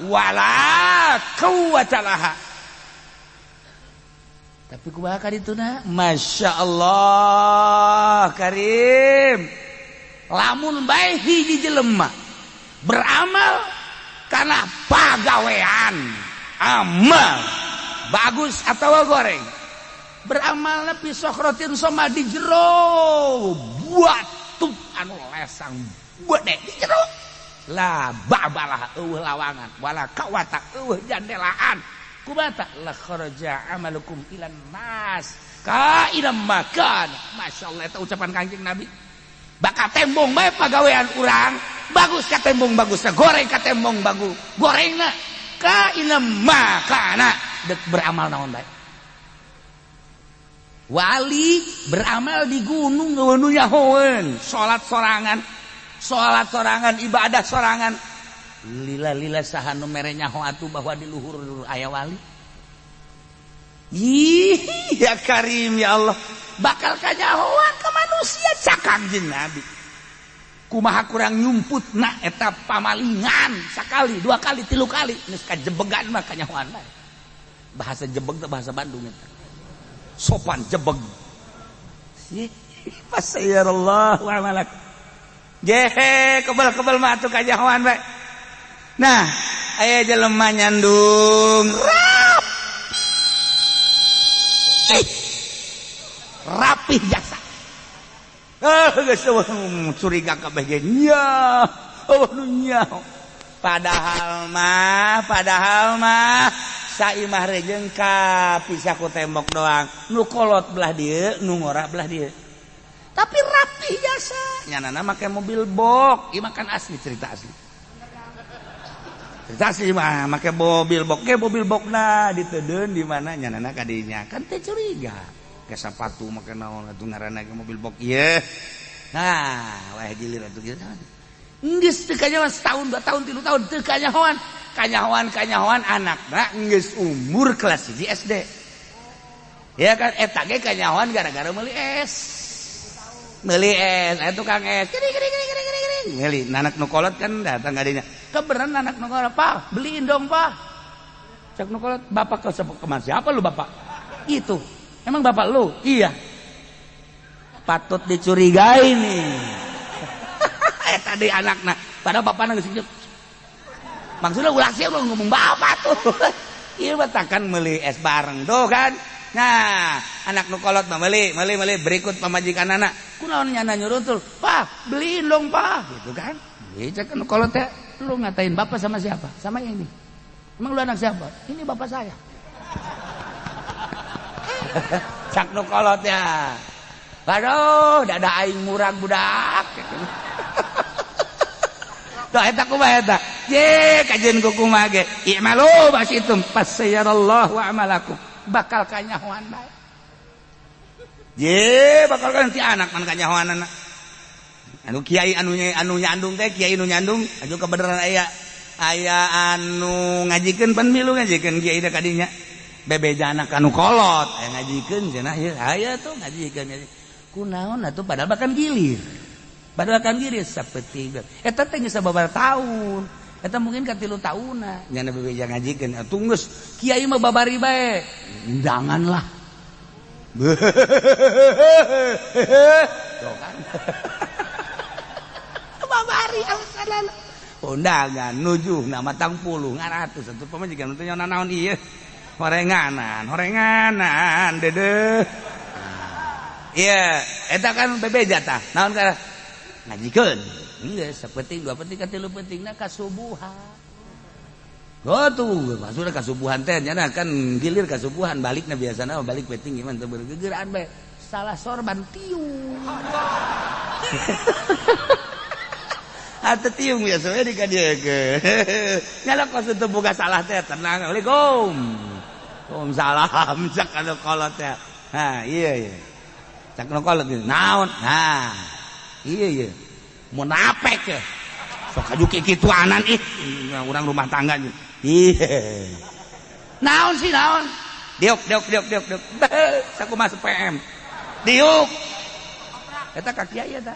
wala quwwata laha. Tapi kumaha ka dituna? Masya Allah Karim. Lamun bae hiji jelema beramal karena pagawean, amal bagus atau goreng. Beramalna fi sokratin soma di jero batu anu lesang gede di jero. La babalah eueuh lawangan wala kawata eueuh jandelaan. Kubata la kharaja amalukum ilan nas ka ilam makan. Masya Allah eta ucapan Kangjeng Nabi. Bakal tembong bae pagawean urang, bagus ka tembong bagusna, goreng ka tembong bagus, gorengna ka ilam makana dek beramal naon bae. Wali beramal di gunung nu nyahoeun, salat sorangan, ibadah sorangan. Lila-lila saha nu mere nyaho atuh bahwa di luhur aya wali. Ih, ya Karim ya Allah, bakal kanyahoan ke manusia cak Kangjeng Nabi. Kumaha kurang nyumputna eta pamalingan sakali, dua kali, tilu kali geus kajebegan mah kanyahoan bae. Bahasa jebeg teh bahasa Bandung eta. Sopan jebeg. Ih, fasayarallahu amalak. Jehe, kebel-kebel mah atuh kanyahoan bae. Nah, aya jelema nyandung rapi, rapih jasa. Geus curiga kabeh ge nya, eueuh nu nyaho. Padahal mah saimah rejeng ka pisah ku tembok doang. Nu kolot belah dieu, nu ngora belah dieu. Tapi rapih jasa. Nyanana make mobil bok, ieu mah kan asli cerita asli. Cerita sih mah make mobil bok ge mobil bokna ditedeun di mana nyanana ka dinya kan teh curiga. Ke sapatu make naon atuh ngaranna ge mobil bok ieu. Nah, wah gilir atuh kieu. Geus teu kanyahoan setahun, 2 tahun, 3 tahun teu kanyahoan. Kanyahoan anakna geus umur kelas 1 SD. Ya kan eta ge kanyahoan gara-gara meuli es. Meuli es, aya tukang es. Kiri kiri kiri kiri kiri. Meuli anak nu kolot kan datang ka dinya. Kebenaran anak nu kolot, "Pak, beliin dong, Pak." Cak nu kolot, "Bapak ke kemana? Siapa lu, Bapak?" Itu. Emang bapak lu? Iya. Patut dicurigai nih. Tadi anakna, padahal bapakna geus maksudnya ulah sih lu ngomong bapak tuh. Ieu mah takkan meuli es bareng tuh kan. Nah, anak nu kolot mah meuli berikut pamajikan anak. Kunaon nyana nyuruntul? "Pak, beliin dong, Pak." Gitu kan. Ieu cek nu kolot teh, lu ngatain bapak sama siapa? Sama ini. Emang lu anak siapa? Ini bapak saya. Cak nu kolot ya. Aduh, dada aing murang budak. Tuh eta kumaha eta? Ye, kajian kumaha ge. I'malu basitum fasayarallahu amalakum. Bakal kanyahoan bae. Ye, bakal kan ti anak man kanyahoanana. Anu kiai anu nyandung teh, kiai nu nyandung, anu kebenaran aya anu ngajikeun pan milu ngajikeun kiai teh kadinya. Bebeja anak anu kolot, aya ngajikeun cenah ieu, aya tuh ngajikeun. Kunaon atuh padahal bahkan gilir. Padahal kan gilir sapeting. Eta teh geus sababaraha tahun. Eta mungkin ka 3 taunna nyana bebeja ngajikeun. Atuh geus kiai mah babari bae. Undangan lah. Tuh kan. Babari alasanana. Undangan nujuh na matang puluh ngaratus atuh pamajikan teh nyaona naon ieu. Horenganan, horenganan dedeh. Iya, eta kan bebeja tah. Naon kana? Ngajikeun. Geus sapenting dua penting ka tilu pentingna kasubuhan. Oh tuh, maksudna kasubuhan teh nya kan gilir kasubuhan balikna biasana balik penting gimana teu bergegeraan bae. Salah sorban tiung. Atuh tiung biasa we di ka dieu ke. Nyala kos teu boga salah teh tenang. Assalamualaikum. Waalaikumsalam cak anu kolot teh. Ha, iya iya. Cak nu kolot naon? Ha. Iya iya. Munafik ya. Sok aju kikituanan ih urang rumah tangga. Iya. Naon sih naon? Diuk diuk diuk diuk diuk. Sakumaha PM. Diuk. Eta ka kiai eta.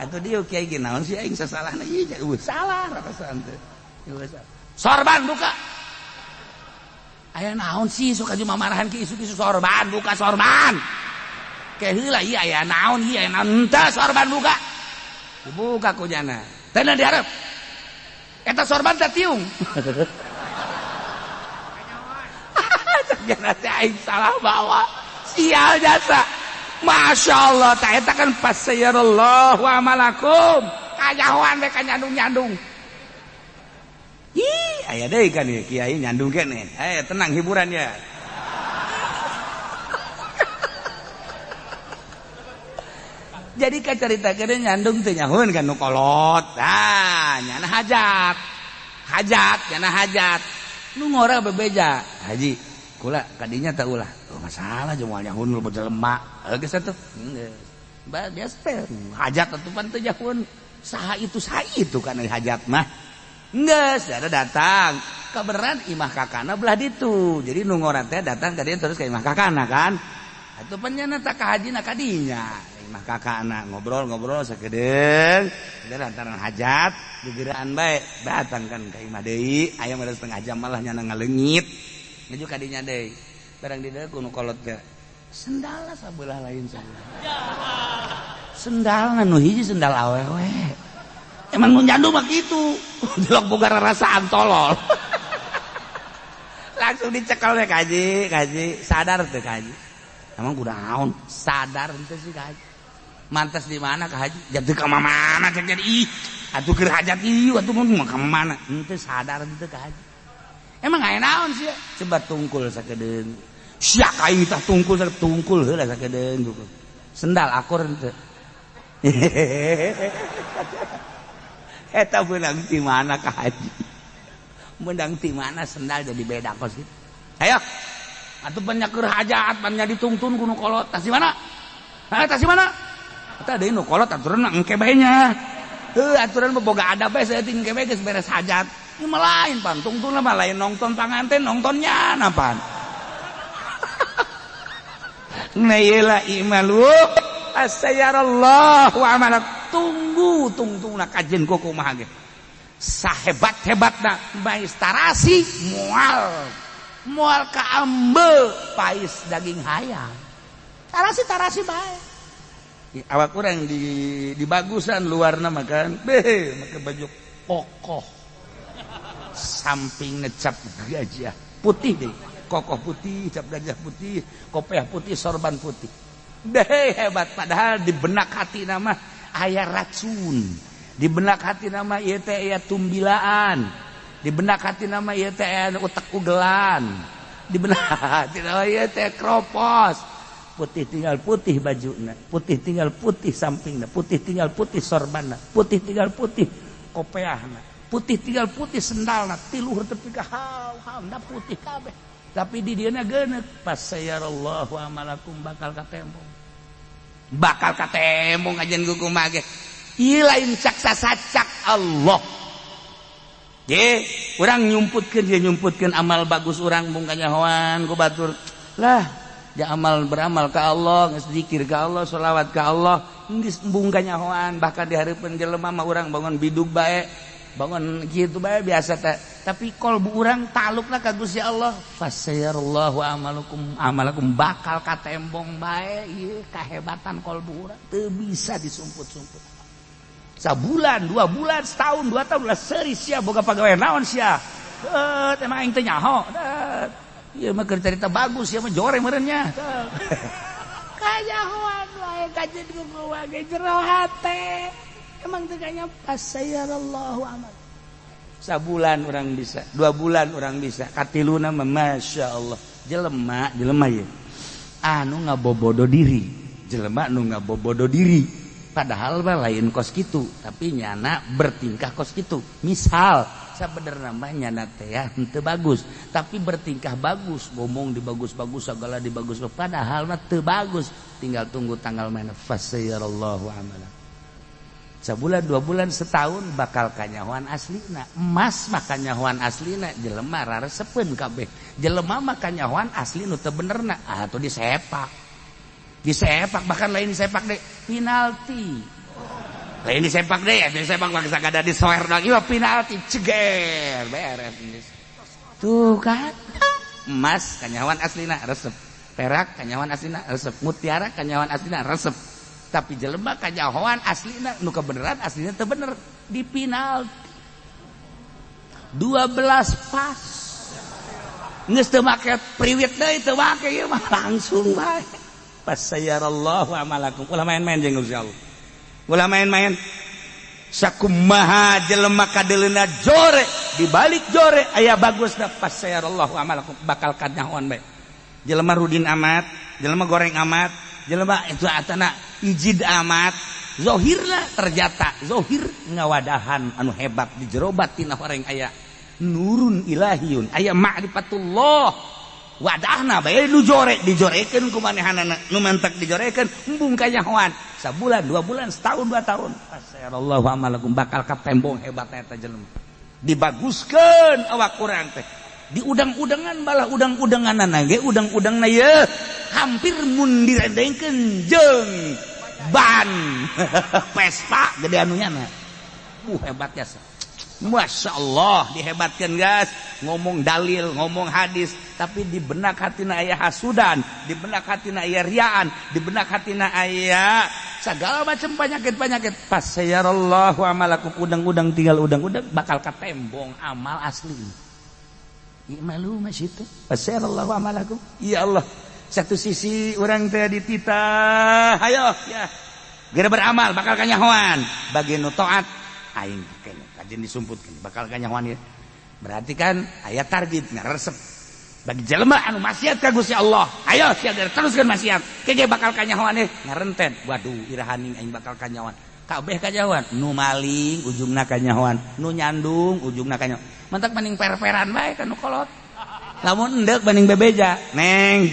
Atuh diuk kiai ge naon sih aing sasalahna ieu salah rasaan teh. Sorban buka. Aya naon sih sok aju mamarahan ki isu-isu sorban buka sorban. Ke heula ieu aya naon ieu aya naon henteu sorban buka. Dibuka ku jana. Teu dihareup. Eta sorban teh tiung. Cak jana teh aing salah bawa. Sial jasa. Masya Allah tah eta kan fasayarallahu amalakum. Kanyahoan we ka nyandung-nyandung. Ih, aya deui kan ieu kiai nyandung keneh. Eh, tenang hiburan ya. Jadi ka carita kene nyandung teh nyahun kan nu kolot. Tah, nyana hajat. Hajat, nyana hajat. Nu ngora bebeja. Haji, kula kadinya teh ulah. Oh, masalah jeung moal nyahun lu jelema. Geus atuh. Geus. Biasa teh hajat atuh pan teu nyahun. Saha itu kan hajat mah. Geus, ada datang. Kabeneran imah kakana belah ditu. Jadi nu ngora teh datang ka dieu terus ka imah kakana kan. Atuh pan nyana tah ka hajina kadinya. Imah kakana ngobrol-ngobrol sakedeung da lantaran hajat gegeraan bae datang kan ka imah deui aya mah setengah jam malah nyana ngaleungit nuju ka dinya deui barang di dieu ku nu kolot teh sendalna sabelah lain sabelah sendalna nu hiji sendal awewe emang nu nyandu mah kitu jelok boga rarasaan tolol langsung dicekel we kaji kaji sadar teu kaji emang kunaon sadar henteu sih kaji mantas di mana ka haji jadi ka mana cek jadi ih atuh keur hajat ieu atuh mun ka mana henteu sadar henteu ka haji emang aya naon sia coba tungkul sakedeung sia ka aing tah tungkul tungkul heula sakedeung sendal akur henteu eta beunang ti mana ka haji meunang ti mana sendal jadi beda kos kitu ayo atuh banyak keur hajat banyak ditungtun ku nu kolot tas di mana ha tas di mana eta deui nu kolot aturan engke bae nya heuh aturan mah boga adab bae saeutik engke bae geus beres hajat ieu mah lain pan tungtun mah lain nongton panganten nongtonnya napan nah ieu lah imalu asayarallahu amalak tunggu tungtungna kajen ku kumaha ge sahebat-hebatna bae tarasi moal moal kaambe pais daging hayam tarasi-tarasi bae awak kurang di bagusan luarna makan beh make baju kokoh samping ngecap gajah putih deh kokoh putih cap gajah putih kopiah putih sorban putih deh hebat padahal di benak hati nama aya racun di benak hati nama ieu teh aya tumbilaan di benak hati nama ieu teh aya utek ugelan di benak hati nama ieu teh kropos putih tinggal putih bajuna putih tinggal putih sampingna putih tinggal putih sorbanna putih tinggal putih kopeahna putih tinggal putih sendalna tiluhur tepi ka haw-hawna putih kabeh tapi di dieuna geuneuk fasayarallahu amalakum bakal katembong ajen kumaha ge ieu lain cak sasacak Allah ge urang nyumputkeun dia nyumputkeun amal bagus urang mung kanyahoan ku batur lah ja amal beramal ka Allah geus zikir ka Allah sholawat ka Allah geus embung kanyahoan bahkan di hareupeun jelema mah urang bangun bidug bae bangun kitu bae biasa teh tapi kolbu urang talukna ka Gusti Allah fasayarallahu amalukum amalakum bakal katembong bae ieu kahebatan kolbu urang teu bisa disumput-sumput sabulan 2 bulan setahun 2 tahun lah seuri sia boga pagawe naon sia emang aing teu nyaho ieu mah keur carita bagus ieu mah jore meureun nya. Kanyahoan wae kajeun ku ge jero hate. Emang teu kanya fasayarallahu amal. Sabulan orang bisa, 2 bulan orang bisa, katiluna mah masya Allah. Jelema, jelema ye. Anu ngabobodo diri, jelema nu ngabobodo diri. Padahal mah lain kos kitu, tapi nyana bertingkah kos kitu. Misal sabenerna mah nyana teh ya henteu bagus, tapi bertingkah bagus, ngomong dibagus-bagus, segala dibagus, padahal mah teu bagus. Tinggal tunggu tanggal mana fasayarallahu amala. Sebulan, 2 bulan, setahun bakal kanyahoan aslina. Emas mah kanyahoan aslina, jelema raresepeun kabeh. Jelema mah kanyahoan asli nu teu benerna, atuh disepak. Disepak bahkan lain disepak deh, penalti. Lain disepak deh, ya disepak bangsa kada disoer lagi mah penalti ceger beres. Tuh kan. Emas kanyahoan aslina resep. Perak kanyahoan aslina resep. Mutiara kanyahoan aslina resep. Tapi jelema kanyahoan aslina nu kebeneran aslina teu bener di penalti 12 pas geus teu make priwit deui teu make ieu mah langsung bae fasayarallahu amalakum. Ulah main-main jeung Gusti Allah, ulah main-main. Sakumaha jelema kadeuleuna jore di balik jore aya bagusna fasayarallahu amalakum bakal kanyahoan bae. Jelema rudin amat, jelema goreng amat, jelema itu atana ijid amat, zohirna ternyata zohir ngawadahan anu hebat di jero batin orang aya nurun ilahiyun, aya ma'rifatullah. Wadahna bae nu jore dijorekeun ku manehanana, nu mantak dijorekeun embung kanyahoan. Sabulan, 2 bulan, setahun, 2 tahun. Fasayarallahu amalakum bakal katembong hebat eta jelema. Dibaguskeun awak urang teh. Di udang-udangan balah udang-udanganana ge udang-udangna ye hampir mun direndengkeun jeung ban Vespa gede anunya na. Hebat ya. Masya Allah dihebatkan guys, ngomong dalil, ngomong hadis, tapi di benak hatina aya hasudan, di benak hatina aya riaan, di benak hatina aya segala macam penyakit-penyakit. Fasayarallahu amalakum, udang-udang tinggal udang-udang bakal katembong amal asli. Malu masih itu. Fasayarallahu amalakum. Ya Allah, satu sisi orang teh dititah, ayo ya. Geura beramal bakal kanyahoan. Bagi nu taat aing kajen disumputkeun bakal kanyahoan ieu. Berarti kan aya target ngaresep. Bagi jelema anu maksiat ka Gusti Allah, ayo sia teruskeun maksiat. Kege bakal kanyahoan ieu ngarenten. Waduh, irahaning aing bakal kanyahoan. Kabeh kanyahoan, nu maling ujungna kanyahoan, nu nyandung ujungna kanyahoan. Mantak mending per-peran bae ka nu kolot. Lamun endek banding bebeja, neng.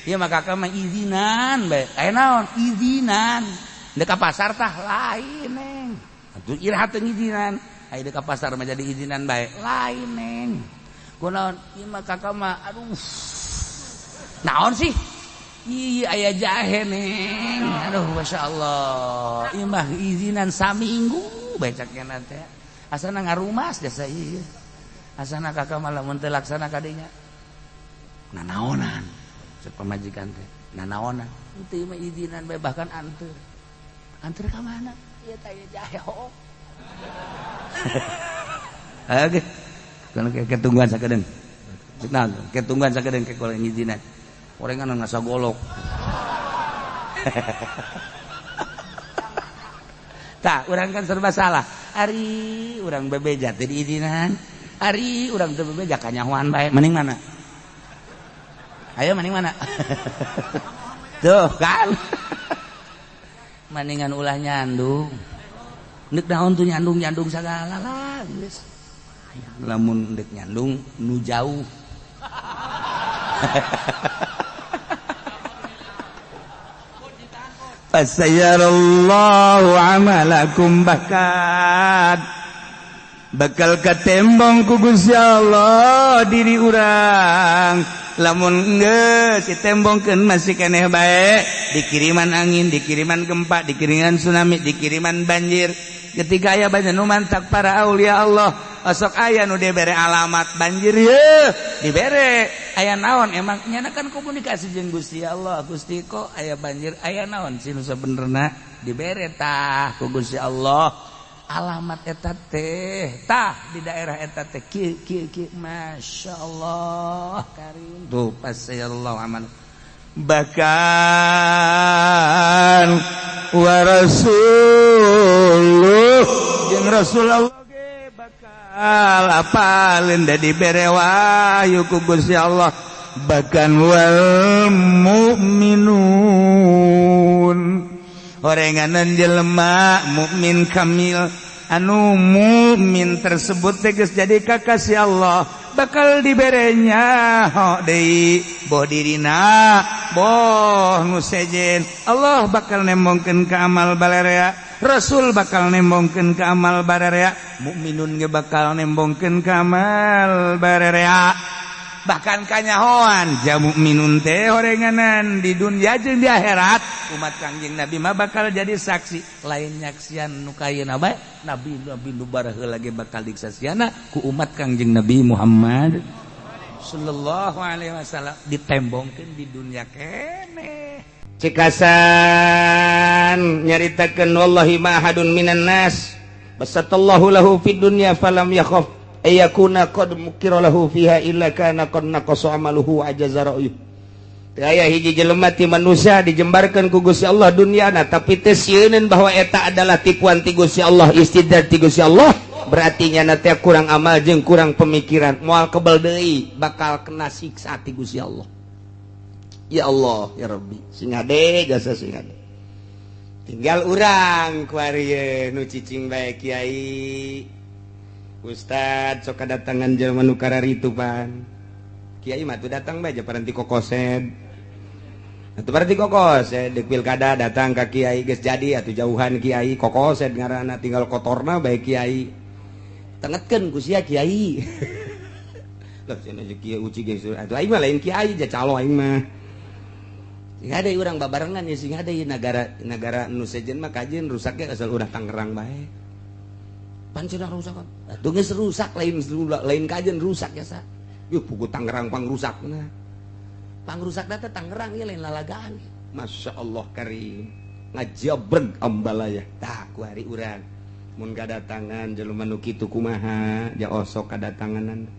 Ieu mah kakak mah izinan bae. Aya naon? Izinan. Endek ka pasar tah lain, neng. Atuh iraha teu ngizinan. Aya deuk ka pasar mah jadi izinan bae. Lain, neng. Kunaon? Ieu mah kakak mah aduh. Naon sih? Ih, aya jahe, neng. Aduh, masyaallah. Ieu mah izinan saminggu becaknya teh. Asana ngarumas jasa ieu. Asana kakak mah lamun teu laksana kadinya. Nanaonan. Cek pamajikan teh, nanaonan. Henteu mah izinan bae bahkan anteur. Anteur ka mana? Ieu teh aya jahe hook. Oke. Kan ketungguan sakedeung. Nah, ketungguan sakedeung ke kalau ngizinan. Orengan ngasa golok. Tah, urang kan serba salah. Ari urang bebeja teh diizinan. Ari urang teu bebeja kanyahoan bae. Mending mana? Ayo mending mana? Tuh kan. Mendingan ulah nyandung. Ndek naon tuh nyandung-nyandung sagala lah geus. Lamun ndek nyandung nu jauh. Fasayarallahu amalakum bahkan bakal katembong ku Gusti Allah diri urang. Lamun geus ditembongkeun masih keneh bae, dikiriman angin, dikiriman gempa, dikiriman tsunami, dikiriman banjir. Ketika aya banyak nu mantak para aulia Allah, osok aya nu dibere alamat banjir ye, dibere aya naon emang nyana kan komunikasi jeung Gusti Allah. Gusti kok aya banjir, aya naon sih nu sabenerna dibere tah ku Gusti Allah. Alamat eta teh tah di daerah eta teh kieu kieu kieu, masyaallah karim. Tuh pasayallahu amal. Bahkan wa rasuluh jeung Rasulullah ge bakal apaleun da dibere wahyu ku Gusti Allah. Bahkan wal mukminun horenganan jelema mukmin kamil anu mukmin tersebut teh geus jadi kakasih Allah bakal diberenya ho deui boh dirina boh nu sejen. Allah bakal nembongkeun ka amal balarea, Rasul bakal nembongkeun ka amal bararea, mukminun ge bakal nembongkeun ka amal bararea. Bahkan kanyahoan ja mukminun teh horenganan di dunia jeung di akhirat umat Kangjeng Nabi mah bakal jadi saksi. Lain nyaksian nu kayeuna bae, nabi nabi nu baraheula ge bakal disaksiana ku umat Kangjeng Nabi Muhammad sallallahu alaihi wasallam, ditembongkeun di dunia keneh. Cekasan nyaritakeun wallahi ma ahadun minan nas basatallahu lahu fid dunya falam yakhaf ayakuna qad mukira lahu fiha illa kana qad naqasa amaluhu ajaza ra'yuh. Teu aya hiji jelema ti manusia dijembarkeun ku Gusti Allah dunyana tapi teu sieuneun bahwa eta adalah tipuan ti Gusti Allah, istidraj ti Gusti Allah, berarti nyana teh kurang amal jeung kurang pemikiran, moal kebel deui bakal kena siksa ti Gusti Allah. Ya Allah ya Rabbi, sing hade jasa sing hade. Tinggal urang kuari nu cicing bae kiai Ustad sok kadatangan jelema nu kararitu pan. Kiai mah tuh datang bae paranti kokosed. Atuh paranti kokosed deuk pilkada datang ka kiai geus jadi atuh jauhan kiai kokosed ngaranna tinggal kotorna bae kiai. Tengetkeun ku sia kiai. Lah cenah kiai uci geus atuh aing mah lain kiai ja calo aing mah. Sing hade urang babarengan ya sing hade nagara nagara nu sejen mah kajeun rusaknya asal urang Tangerang bae. Pancena rusak kan? Atuh geus rusak lain lain kajen rusak ya sa. Yuh buku Tangerang pangrusakna. Pangrusakna teh Tangerang ieu lain lalagaan. Masya Allah karim. Ngajabreg ambalaya. Tah ku hari urang mun kadatangan jelema nu kitu kumaha ja osok kadatanganan.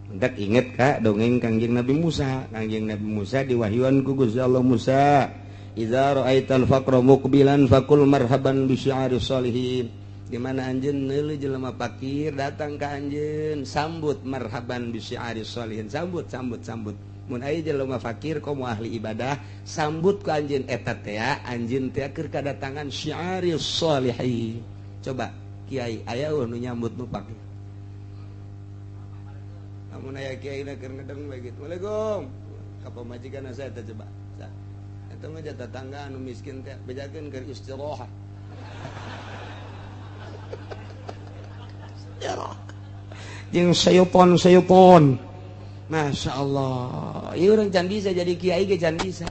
Mendak inget ka dongeng Kangjeng Nabi Musa. Kangjeng Nabi Musa diwahyuan ku Gusti Allah, Musa, idza ra'aital faqra muqbilan faqul marhaban bi syi'aris sholihin. Di mana anjeun neuleuh jelema fakir datang ka anjeun, sambut marhaban bi syi'aris sholihin, sambut sambut sambut. Mun aya jelema fakir komo ahli ibadah, sambut ku anjeun eta teh anjeun teh keur kadatangan syi'aris sholihin. Coba kiai aya eueuh nu nyambut nu fakir. Lamun aya kiai na keur ngedeng bae kitu. Waalaikum. Ka pamajikan saya teh coba. Eta mah tetangga anu miskin teh bejakeun keur istirahat. Jeung sayupon-sayupon. Masya Allah. Ieu urang can bisa jadi kiai ge can bisa.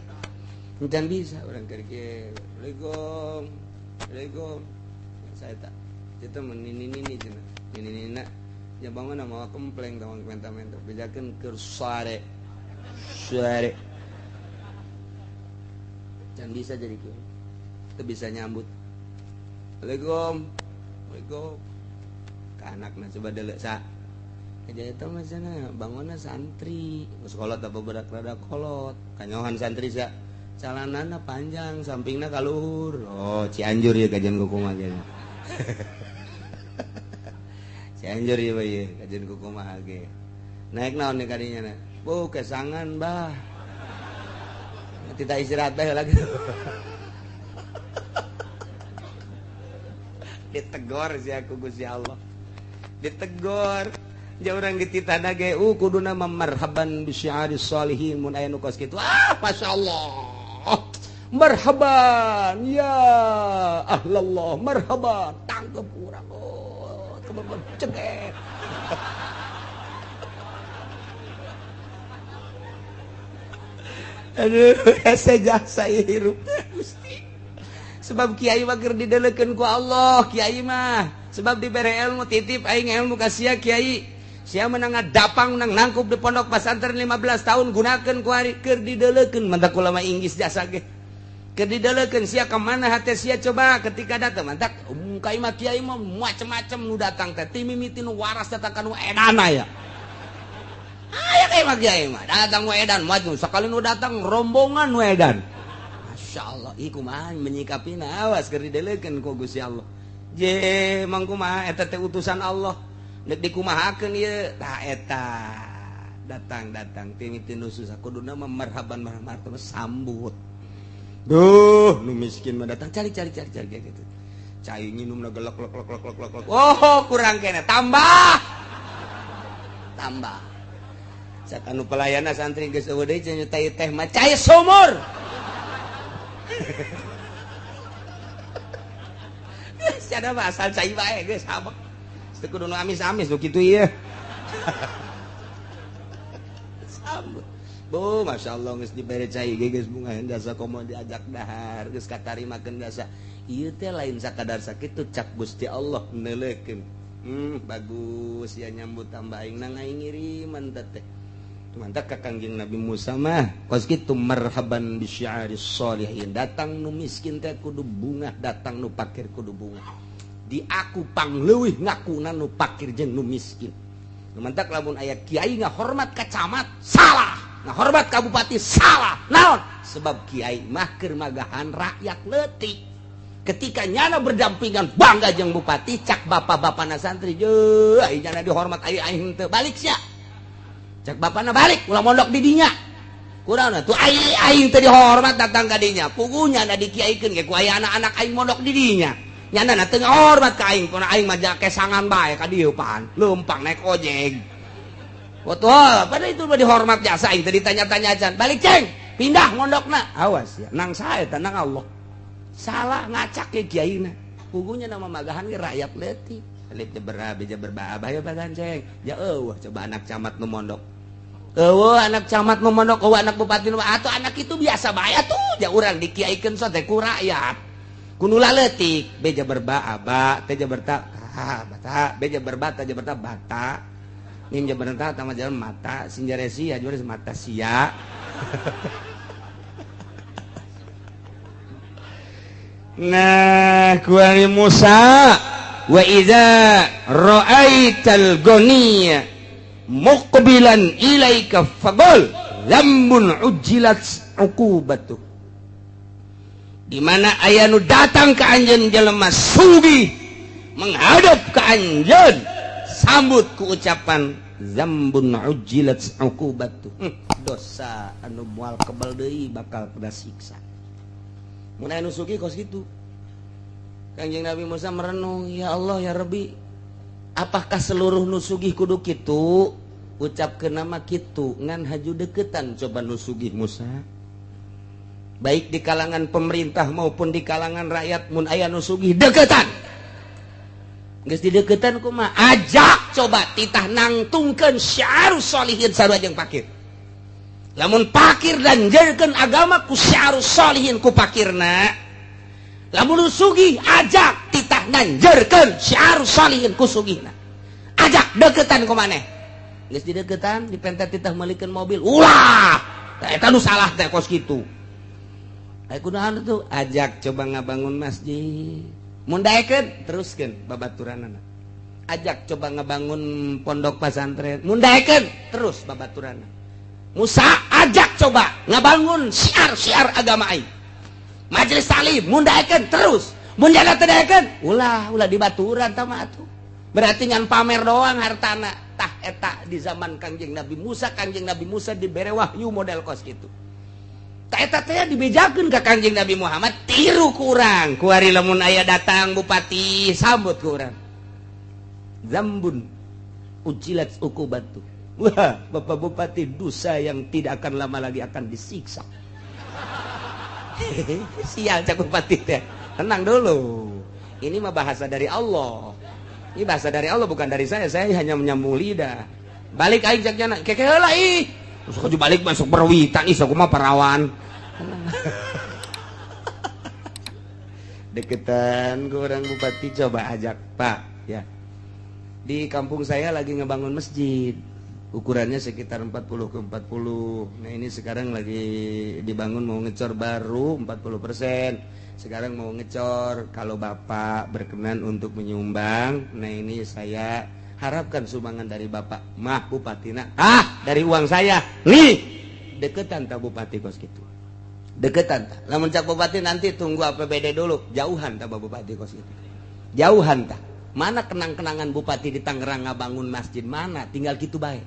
Can bisa urang keur kieu. Waalaikum. Waalaikum. Saya tak. Itu mah nini-nini cenah. Nini-nina nya bangun mawa kempleng tong menta-menta bejakeun keur sare. Sare. Can bisa jadi kiai. Teu bisa nyambut. Waalaikum. Waalaikum. Anakna coba delek sa. Kaja eta mah cenah bangunna santri, geus kolot apa berak rada kolot. Kanyohan santri sa. Calanana panjang, sampingna ka luhur. Oh, Cianjur ya kajian kumaha ge. Cianjur ieu bae kajian kumaha ge. Naik naon nih kadinya na? Bu, kesangan bah. Tidak istirahat bae lagi. Ditegor si aku Gusti Allah. Ditegor ja urang dititah ge kuduna marhaban bi syi'aris sholihin mun aya nu kos kitu. Ah, masyaallah. Marhaban ya ahlallah, marhaban. Tangkep urang. Oh, cengek. Aduh, hese jasa hirup teh Gusti. Sebab kiai mah keur didelekeun ku Allah, kiai mah. Sebab dibere ilmu titip aing ilmu ka sia kiai. Sia menang ngadapang menang nangkup di pondok pesantren 15 tahun gunakeun ku ari keur didelekeun mantak ulama Inggris jasa ge. Keur didelekeun sia ka mana hate sia coba ketika datang mantak ka imah kiai mah macem-macem nu datang teh ti mimiti nu waras datang ka nu edana ya. Aya kayak mah kiai mah datang wedan maju sakali nu datang rombongan wedan. Masya Allah, ih kumaha menyikapina awas keur didelekeun ku Gusti Allah. Je mang kumaha eta teh utusan Allah. Deuk dikumahakeun ieu tah eta. Datang-datang timiti nu susah kuduna mah marhaban marhaban sambut. Duh, nu miskin mah datang cari cari cari cari gitu. Cai nginumna gelek lek lek lek lek lek. Oh, kurang kene tambah. Tambah. Cak anu pelayana santri geus eueuh deui cenah teh mah cai sumur. Geus mah asal cai bae geus habek. Teu kudu nu amis-amis nu kitu ieu. Sambut. Bu, Masya Allah geus dibere cai ge geus bunga jasa komo diajak dahar geus katarimakeun jasa. Ieu teh lain sakadar sakitu cak Gusti Allah neuleukeun. Bagus ya nyambut tambah aing nang aing ngiriman teh. Mantap ka Kangjeng Nabi Musa mah kos kitu marhaban bi syiaris sholihin. Datang nu miskin teh kudu bungah, datang nu pakir kudu bungah. Di aku pangleuwih ngakuna nu pakir jeung nu miskin. Mantap lamun aya kiai ngahormat ka camat salah, ngahormat ka bupati salah. Naon? Sebab kiai mah keur magahan rakyat leutik. Ketika nyana berdampingan bangga jeung bupati cak bapak-bapana santri jeuh aing nyana dihormat aing aing teu balik sia. Cak bapana balik ulah mondok di dinya. Kurang tuh aing aing teu dihormat datang ka dinya. Puguh nyana dikiaikeun ge ku aya anak-anak aing mondok di dinya. Nyana na teu ngahormat ka aing, kuna aing mah kesangan bae ka dieu pan. Leumpang naik ojek. Betul, pada itu mah dihormat jasa aing teu ditanya-tanya acan. Balik ceng, pindah mondokna. Awas ya, nang sae eta nang Allah. Salah ngacak ke kiaina. Puguhnya nama magahan ge rakyat leutik. Alif jabar be jabar ba abah ya ceng. Ya eueuh coba anak camat nu mondok. Eueuh anak camat nu mondok, eueuh anak bupati nu atuh anak itu biasa bae atuh. Ja urang dikiaikeun sote ku rakyat. Kudu leutik, be jabar ba aba, te jabar ta ka bata, be jabar ba ta jabar ta bata. Mim jabar ta tama jalan mata, sin jaresi ya juara mata sia. Nah, kuari Musa wa idza ra'aital ghaniya muqbilan ilaika faqul dzambun ujjilat uqubatu. Di mana aya nu datang ka anjeun jelema sugih menghadap ka anjeun sambut ku ucapan dzambun ujjilat uqubatu. Dosa anu moal kebal deui bakal kena siksa. Mun aya nu sugih kos kitu. Kangjeng Nabi Musa merenung, ya Allah ya Rabbi, apakah seluruh nu sugih kudu kitu? Ucapkeun nama kitu ngan haju deketan coba nu sugih Musa. Baik di kalangan pemerintah maupun di kalangan rakyat mun aya nu sugih deketan. Geus dideketan kumaha? Ajak coba titah nangtungkeun syiarus sholihin sarua jeung pakir. Lamun pakir dan jadikan agama ku syiarus sholihin ku pakirna. Lamun sugih ajak titah nanjerkeun syiarus sholihin ku sugihna. Ajak deketan ku maneh. Geus dideketan dipentet titah meulikeun mobil. Ulah. Tah eta nu salah teh kos kitu. Aya kunaon tuh? Ajak coba ngabangun masjid. Mun daekeun teruskeun babaturanana. Ajak coba ngabangun pondok pesantren. Mun daekeun terus babaturanana. Musa ajak coba ngabangun syiar-syiar agama aing. Majelis taklim mun daekeun terus, mun jana teu daekeun ulah ulah dibaturan tah mah atuh. Berarti ngan pamer doang hartana. Tah eta di zaman Kangjeng Nabi Musa, Kangjeng Nabi Musa dibere wahyu model kos kitu. Tah eta teh dibejakeun ka Kangjeng Nabi Muhammad tiru ku urang. Kuari lamun aya datang bupati sambut ku urang. Zambun ujilat uqubatu. Wah, Bapak Bupati dosa yang tidak akan lama lagi akan disiksa. Sial cak bupati teh. Tenang dulu. Ini mah bahasa dari Allah. Ini bahasa dari Allah bukan dari saya. Saya hanya menyambung lidah. Balik aing cak jana. Keke heula ih. Terus kudu balik masuk berwitan ih sok mah parawan. Deketan ke orang bupati coba ajak, Pak, ya. Di kampung saya lagi ngebangun masjid. Ukurannya sekitar 40 ke 40. Nah ini sekarang lagi dibangun mau ngecor baru 40%. Sekarang mau ngecor. Kalau Bapak berkenan untuk menyumbang, nah ini saya Harapkan sumbangan dari bapak mah bupatina. Ah, dari uang saya. Nih, deketan ta bupati kos kitu. Deketan ta. Lamun cak bupati nanti tunggu APBD dulu, jauhan ta bupati kos kitu. Jauhan ta. Mana kenang-kenangan bupati di Tangerang ngabangun masjid mana? Tinggal kitu bae.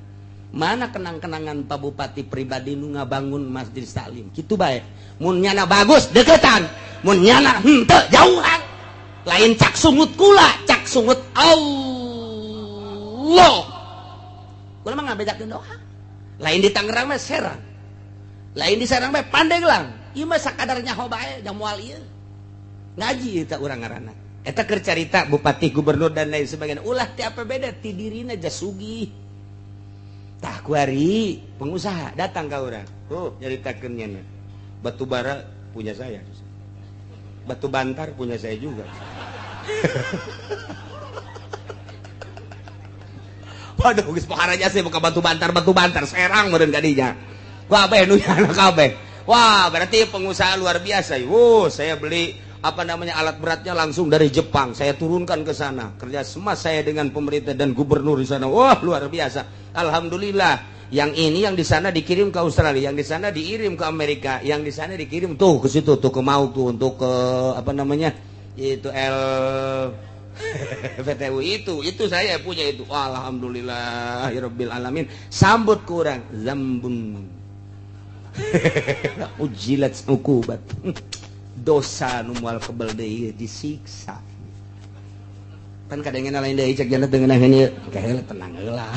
Mana kenang-kenangan Pak Bupati pribadi nu ngabangun Masjid Salim? Kitu bae. Mun nyana bagus deketan, mun nyana henteu jauhan. Lain cak sungut kula, cak sungut Allah. Kula mah ngabejakeun doa. Lain di Tangerang mah Serang. Lain di Serang mah Pandeglang. Ieu mah sakadar nyaho bae jang moal ieu. Ngaji eta urang ngaranna. Eta keur carita bupati, gubernur dan lain sebagainya. Ulah ti APBD ti dirina jasugih. Tah kuari pengusaha datang ka urang. Tuh nyaritakeun nya. Batu bara punya saya. Batu bantar punya saya juga. Waduh geus pohara jase buka batu bantar Serang meureun ka dinya. Kabeh nu nyana kabeh. Wah, berarti pengusaha luar biasa. Wuh, saya beli apa namanya alat beratnya langsung dari Jepang, saya turunkan ke sana, kerja sama saya dengan pemerintah dan gubernur di sana. Wah, luar biasa. Alhamdulillah. Yang ini yang di sana dikirim ke Australia, yang di sana dikirim ke Amerika, yang di sana dikirim tuh ke situ tuh ke Mau tuh untuk ke apa namanya itu L PTU itu saya punya itu. Alhamdulillah ya rabbil alamin. Sambut kurang zambun. Ujilat ukubat. Dosa nu moal kebel deui disiksa. Kan kadangena lain deui cek jana teu ngeunaheun ieu. Kaheula tenang heula.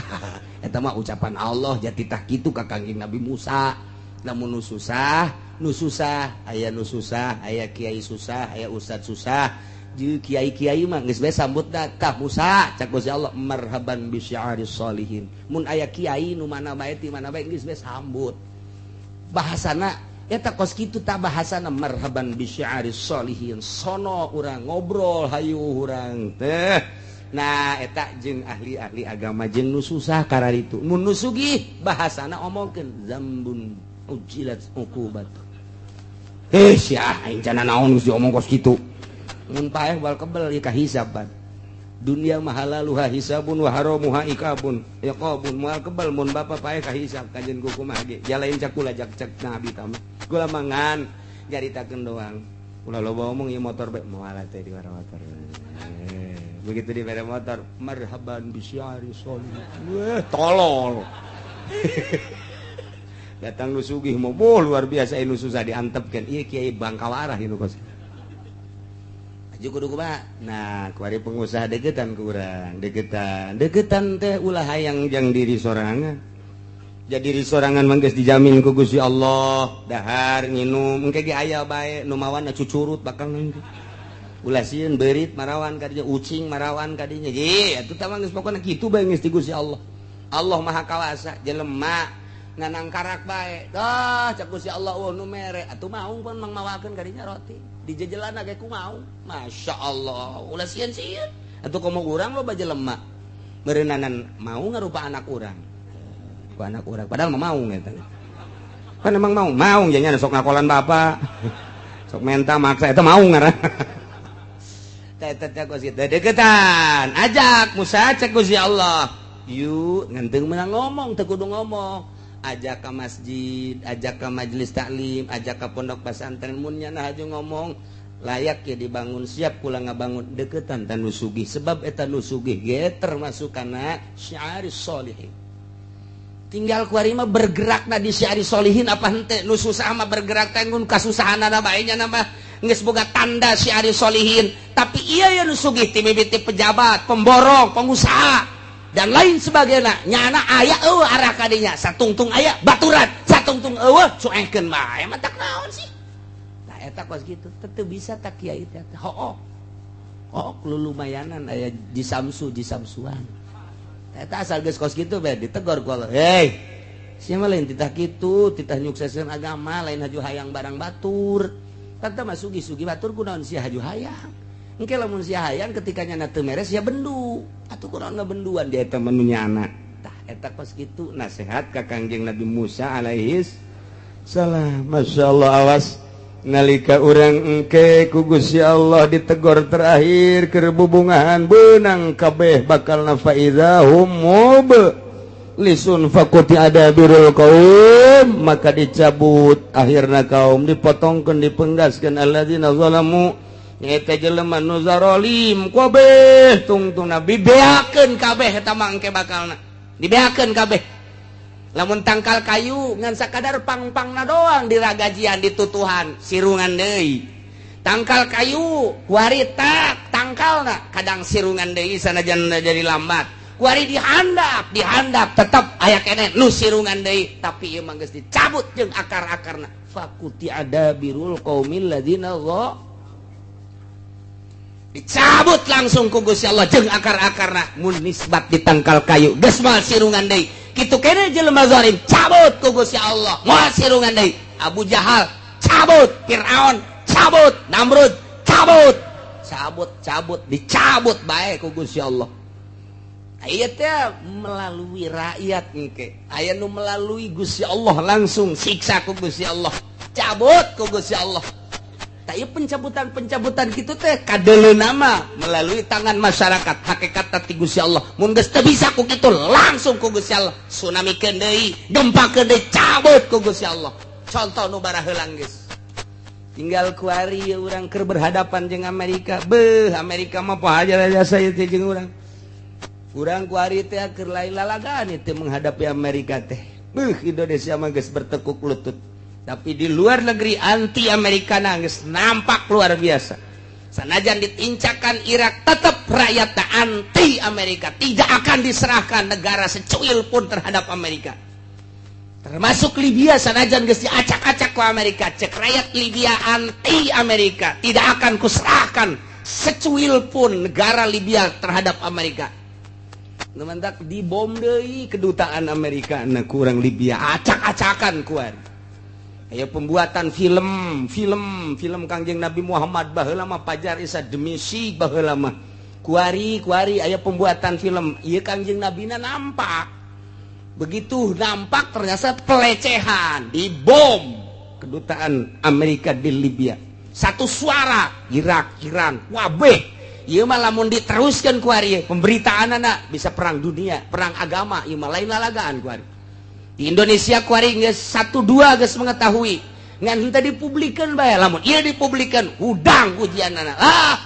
Eta mah ucapan Allah jati tah kitu ka Kangjeng Nabi Musa. Lamun nu susah, aya nu susah, aya kiai susah, aya ustad susah. Jeung kiai-kiai mah geus bae sambut tah Musa cak Gusti Allah marhaban bi syi'aris sholihin. Mun aya kiai nu mana bae ti mana bae geus bae sambut. Bahasana eta kos kitu ta bahasana marhaban bi syi'aris sholihin. Sono urang ngobrol hayu urang teh. Nah eta jeung ahli-ahli agama jeung nu susah kararitu. Mun nu sugih bahasana omongkeun zambun ujilat uqubat. Heh sia aing cana naon geus diomong kos kitu. Mun paeh bal kebel ieu kahisaban. Dunia mahalaluha hisabun wa haramuha ikabun. Iqabun moal kebel mun bapa paeh kahisab kajen kumaha ge. Jalain cakula jak cek nabi tama. Kula mangan nyaritakeun doang. Ulah loba omong ieu motor bae moal teh di motor. Begitu di bere motor marhaban bisyari sholih. Weh tolol. Datang nu sugih mau luar biasa nu susah diantepkeun. Ieu kiai bangkawarah ieu kos. Aju kudu kumaha? Nah, kuari pengusaha deketan ku urang, deketan. Deketan teh ulah hayang jang diri sorangan. Jadi diri sorangan mah geus dijamin ku Gusti Allah, dahar nginum engke ge aya bae nu mawana cucurut bakal nunggu. Ulah sieun beurit marawan kadinya, ucing marawan kadinya. Ye, atuh tah mah geus pokona kitu bae geus di Gusti Allah. Allah Maha Kawasa, jelema nganang karak bae. Dah cak Gusti Allah eueuh nu mere, atuh maung pun mang mawakeun kadinya roti. Dijejelana ge ku maung. Masya Allah, ulah sieun-sieun. Atuh komo urang loba jelema. Meureunnanan mau ngarupa anak urang. Ku anak urang padahal mah maung eta. Kan emang maung, maung jadinya sok ngakolan bapak. Sok menta maksa eta maung ngaran. Deketan ajak Musa cek Gusti Allah yuk ngenteng menang ngomong teu kudu ngomong ajak ke masjid, ajak ke majelis taklim, ajak ke pondok pesantren mun nya haju ngomong layak ya dibangun siap kula ngabangun deketan tan nu sugih sebab eta nu sugih ge termasuk kana syiaris sholihin. Tinggal kuari mah bergerakna di syiaris sholihin apa henteu nu susah mah bergerak teh ngun kasusahanana bae nya mah geus boga tanda syiari sholihin. Tapi iya ya nu sugih ti mimiti pejabat, pemborong, pengusaha dan lain sebagainya. Nyana aya eueuh arah kadinya, satungtung aya baturan, satungtung eueuh cuekeun bae mah tak naon sih. Tah eta kos kitu teu bisa tak kiai teh. Hook. Hook lulumayanan aya jisamsu jisamsuan. Tah eta asal geus kos kitu bae ditegor ku Allah. Hei, sia mah lain titah kitu, titah nyukseskeun agama, lain haju hayang barang batur. Tante mah sugih-sugih batur kunaon sia haju hayang. Engke lamun sia hayang ketika nyana teu meres sia bendu. Atuh kunaon ngabenduan dia eta mah nu nyana. Tah eta kos kitu nasihat ka Kangjeng Nabi Musa alaihis salam. Masyaallah awas. Nalika urang engke ku Gusti Allah ditegor terakhir keur bubungahan beunang kabeh bakal faizahum mublisun faquti adabirul qaum maka dicabut akhirna kaum dipotongkeun dipenggaskeun alladzina zalamu nyaeta jelema nu zalim kabeh tungtungna dibeakeun kabeh eta mah engke bakalna dibeakeun kabeh. Lamun tangkal kayu ngan sakadar pangpangna doang diragajian ditutuhan sirungan deui. Tangkal kayu kuari tak tangkalna kadang sirungan deui sanajan jadi lambat. Kuari dihandap, dihandap tetep aya keneh nu sirungan deui tapi ieu mah geus dicabut jeung akar-akarna. Faquti adabirul qaumil ladzina dicabut langsung ku Gusti Allah jeung akar-akarna mun nisbat di tangkal kayu geus moal sirungan deui. Kitu kene jelema zalim cabut ku Gusti Allah moal sirungan deui. Abu Jahal cabut, Fir'aun cabut, Namrud cabut, cabut cabut dicabut bae ku Gusti Allah. Aya teh melalui rakyat engke, aya nu melalui Gusti Allah langsung siksa ku Gusti Allah, cabut ku Gusti Allah. Ieu pencabutan-pencabutan kitu teh kadeleuna mah melalui tangan masyarakat hakikat ti Gusti Allah. Mun geus teu bisa ku kitu langsung ku Gusti Allah tsunamikeun deui, gempakeun deui, cabut ku Gusti Allah. Contoh nu baraheulang geus. Tinggal kuari urang keur berhadapan jeung Amerika. Beuh, Amerika mah poho jasa ieu teh jeung urang. Urang kuari teh keur lain lalagaan teh menghadapi Amerika teh. Beuh, Indonesia mah geus bertekuk lutut. Tapi di luar negeri anti Amerika nangis nampak luar biasa. Sanajan ditincakan Irak tetap rakyat anti Amerika, tidak akan diserahkan negara secuil pun terhadap Amerika. Termasuk Libya sanajan geus diacak-acak ku Amerika, cek rakyat Libya anti Amerika, tidak akan kuserahkan secuil pun negara Libya terhadap Amerika. Nemantak dibom deui kedutaan Amerika na kurang Libya acak-acakan kuan. Aya pembuatan film, film, film Kangjeng Nabi Muhammad baheula mah Pajar Isa demisi baheula mah. Kuari, kuari aya pembuatan film, ieu Kangjeng Nabina nampak. Begitu nampak ternyata pelecehan, dibom kedutaan Amerika di Libya. Satu suara Irak, Iran, wabeh. Ieu mah lamun diteruskeun kuari pemberitaanana bisa perang dunia, perang agama, ieu mah lain lalagaan kuari. Di Indonesia kuari geus 1-2 geus mengetahui ngan henteu dipublikeun bae lamun ieu dipublikeun hudang ujianana. Ah,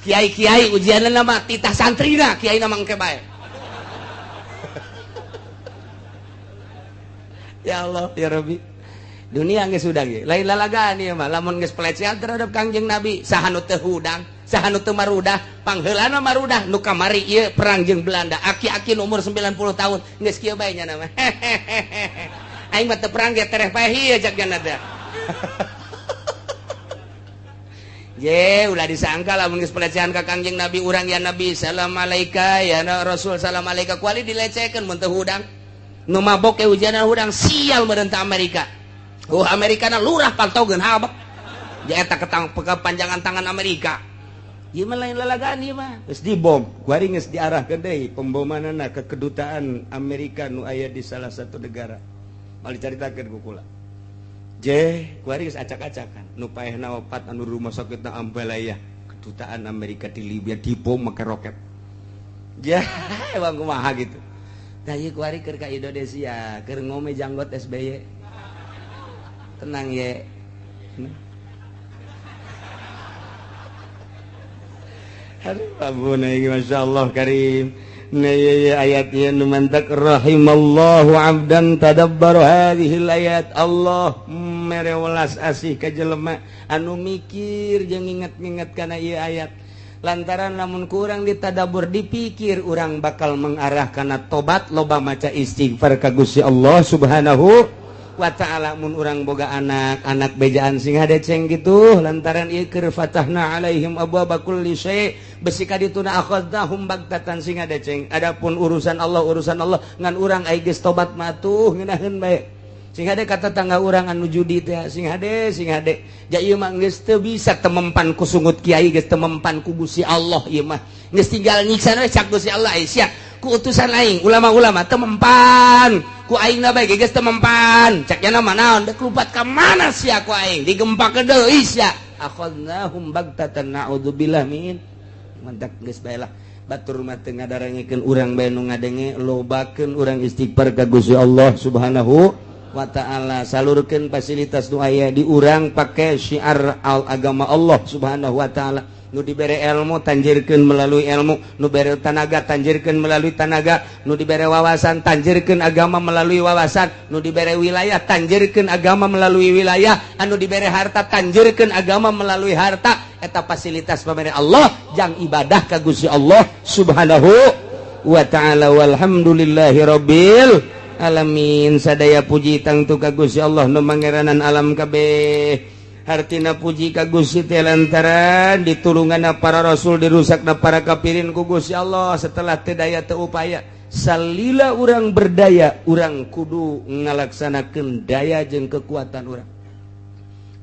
kiai-kiai ujianana mah titah santrina kiai na mah engke bae. Ya Allah ya Rabbi. Dunia geus hudang ieu. Lain lalagaan ieu mah lamun geus pelecehan terhadap Kangjeng Nabi saha nu teu hudang, saha nu teu marudah, pangheulana marudah nu kamari ieu perang jeung Belanda. Aki-aki nu umur 90 tahun geus kieu bae nya mah. Aing mah teu perang ge tereh paeh ieu cak nya teh. Je ulah disangka lamun geus pelecehan ka Kangjeng Nabi urang ya Nabi salam alaika ya Rasul salam alaika kuali dilecehkeun mun teu hudang. Nu mabok ge hujanan hudang sial meureun ta Amerika. Oh Amerika na lurah pantogeun habek. Ja eta kepanjangan tangan Amerika. Ieu mah lain lalagaan ieu mah. Geus dibom, kuari geus diarahkeun deui pembomanana ke kedutaan Amerika nu aya di salah satu negara. Mal dicaritakeun ku kula. Je, kuari geus acak-acakan. Nu paehna opat anu rumah sakitna Ambalaya, kedutaan Amerika di Libya dibom make roket. Ya, emang kumaha gitu. Tah ieu kuari keur ka Indonesia, keur ngome janggot SBY. Tenang ye. Aduh, abuna iki masyaallah karim. Nah ayat ieu nu mantak rahimallahu abdan tadabbara hadhil ayat. Allah mere welas asih ka jelema anu mikir jeung nginget-nginget kana ieu ayat. Lantaran lamun kurang ditadabur dipikir urang bakal mengarah kana tobat loba maca istighfar ka Gusti Allah Subhanahu wa ta'ala. Mun urang boga anak, anak bejaan sing hadeceng gitu lantaran ieu keur fatahna alaihim abwaaba kulli syai' besi ka dituna akhadnahum bagtatan sing hadeceng. Adapun urusan Allah urusan Allah ngan urang ai geus tobat mah tuh ngeunaheun bae. Sing hade kata tangga urang anu judi teh sing hade sing hade. Ja ieu mah geus teu bisa temempan ku sungut kiai geus temempan ku Gusti Allah ieu mah. Geus tinggal nyiksa we cak Gusti Allah ai sia. Ku utusan aing ulama-ulama teu mempan, ku aing na bae geus teu mempan. Cek nya mah naon dek lupat ka mana sia ku aing digempakeun deui sia. Akhadnahum bagtatan na'udzubillah min. Mantak geus bae lah. Batur mah teu ngadarengekeun urang bae nu ngadenge, lobakeun urang istighfar ka Gusti Allah Subhanahu wa ta'ala, salurkeun fasilitas nu aya di urang pake syiar al agama Allah Subhanahu wa ta'ala. Nu dibere ilmu tanjirkeun melalui ilmu, nu bere tanaga tanjirkeun melalui tanaga, nu dibere wawasan tanjirkeun agama melalui wawasan, nu dibere wilayah tanjirkeun agama melalui wilayah, anu dibere harta tanjirkeun agama melalui harta. Eta fasilitas pamere Allah jang ibadah ka Gusti Allah Subhanahu wa ta'ala. Walhamdulillahi rabbil alamin. Sadaya puji tangtu ka Gusti Allah nu mangeranan alam kabeh. Hartina puji ka Gusti teh lantaran ditulunganna para rasul, dirusakna para kafirin ku Gusti Allah. Setelah teu daya teu upaya, salila urang berdaya, urang kudu ngalaksanakeun daya jeung kekuatan urang,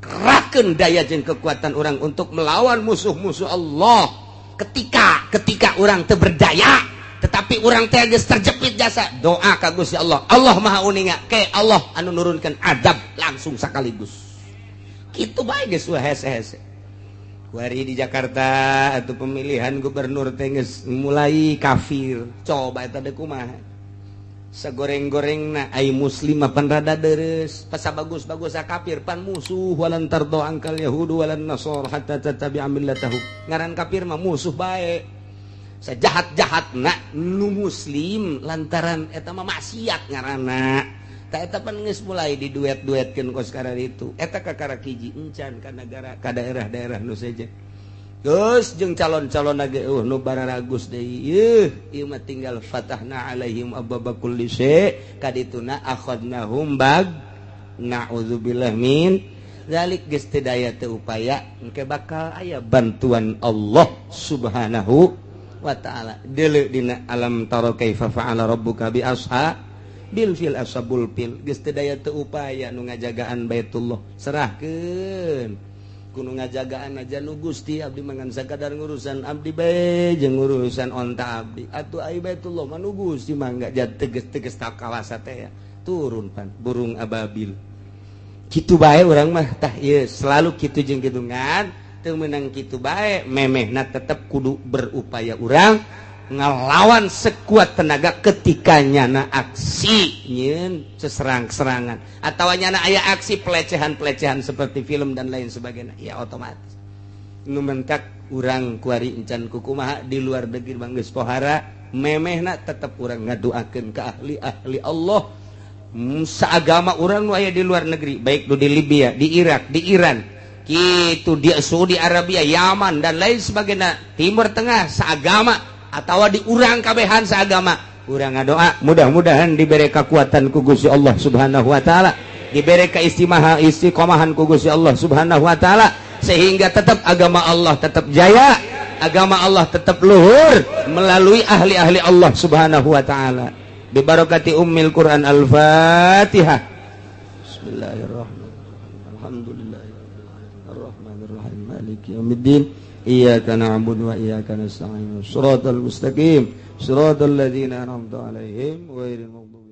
kerahkeun daya jeung kekuatan urang untuk melawan musuh-musuh Allah. Ketika ketika urang teu berdaya tetapi urang teh geus terjepit jasa, doa ka Gusti Allah. Allah Maha uninga, ke Allah anu nurunkeun adab langsung sekaligus. Kitu bae geus hese-hese. Kuari di Jakarta atau pemilihan gubernur teh geus mulai kafir. Coba eta deui kumaha? Sagoreng-gorengna ai muslim mah pan rada deres, pasa bagus-bagus kafir pan musuh. Walan tardo angkal yahudu walan nasara hatta tattabi'a millatahum. Ngaran kafir mah musuh bae. Sajahat-jahatna nu muslim lantaran eta mah maksiat ngaranna. Tak eta pan geus mulai diduet-duetkeun kos itu. Eta kakara hiji encan ka negara ka daerah-daerah nu sejen. Geus jeung calon-calon ge nu bararagus deui. Yeuh, ieu mah tinggal fatahna alaihim ababa kulli syai' kadituna akhadnahum bag na'udzubillah min zalik. Geus teu daya teu upaya, engke bakal aya bantuan Allah Subhanahu wa ta'ala. Deuleu dina alam tara kaifa fa'ala rabbuka bi asha bil fil ashabul fil. Geus teu daya teu upaya, nu ngajagaan Baitullah serahkeun ku nu ngajagaan aja nu Gusti, abdi mangan sakadar ngurusan abdi bae jeung urusan onta abdi atuh, ai Baitullah mah nu Gusti mangga. Teges-teges tak kawasa teh ya turun pan burung ababil. Kitu bae urang mah tah ieu selalu kitu jeung kitu ngan teu meunang kitu bae, memehna tetep kudu berupaya urang ngelawan sekuat tenaga ketika nyana aksi nyeun seserang-serangan atau nyana aya aksi pelecehan-pelecehan seperti film dan lain sebagainya, ya otomatis nu mentak urang kuari encan kukumaha di luar negeri banggeus pohara, memehna tetep urang ngadoakeun ka ahli-ahli Allah seagama urang nu aya di luar negeri, baik nu di Libya, di Irak, di Iran gitu, di Saudi Arabia, Yaman dan lain sebagainya, Timur Tengah seagama atau di urang kabehan seagama urang ngadoa mudah-mudahan diberi kekuatan ku Gusti Allah Subhanahu wa taala, diberi keistimewa istiqomahan ku Gusti Allah Subhanahu wa taala, sehingga tetap agama Allah tetap jaya, agama Allah tetap luhur melalui ahli-ahli Allah Subhanahu wa taala. Bi barakati ummil Quran. Al-Fatihah. Bismillahirrahmanirrahim. Alhamdulillahirabbil arrahmanirrahim, maliki yaumiddin, iyyaka na'budu wa iyyaka nasta'in, shiratal mustaqim, shiratal ladzina an'amta 'alaihim ghairil maghdubi.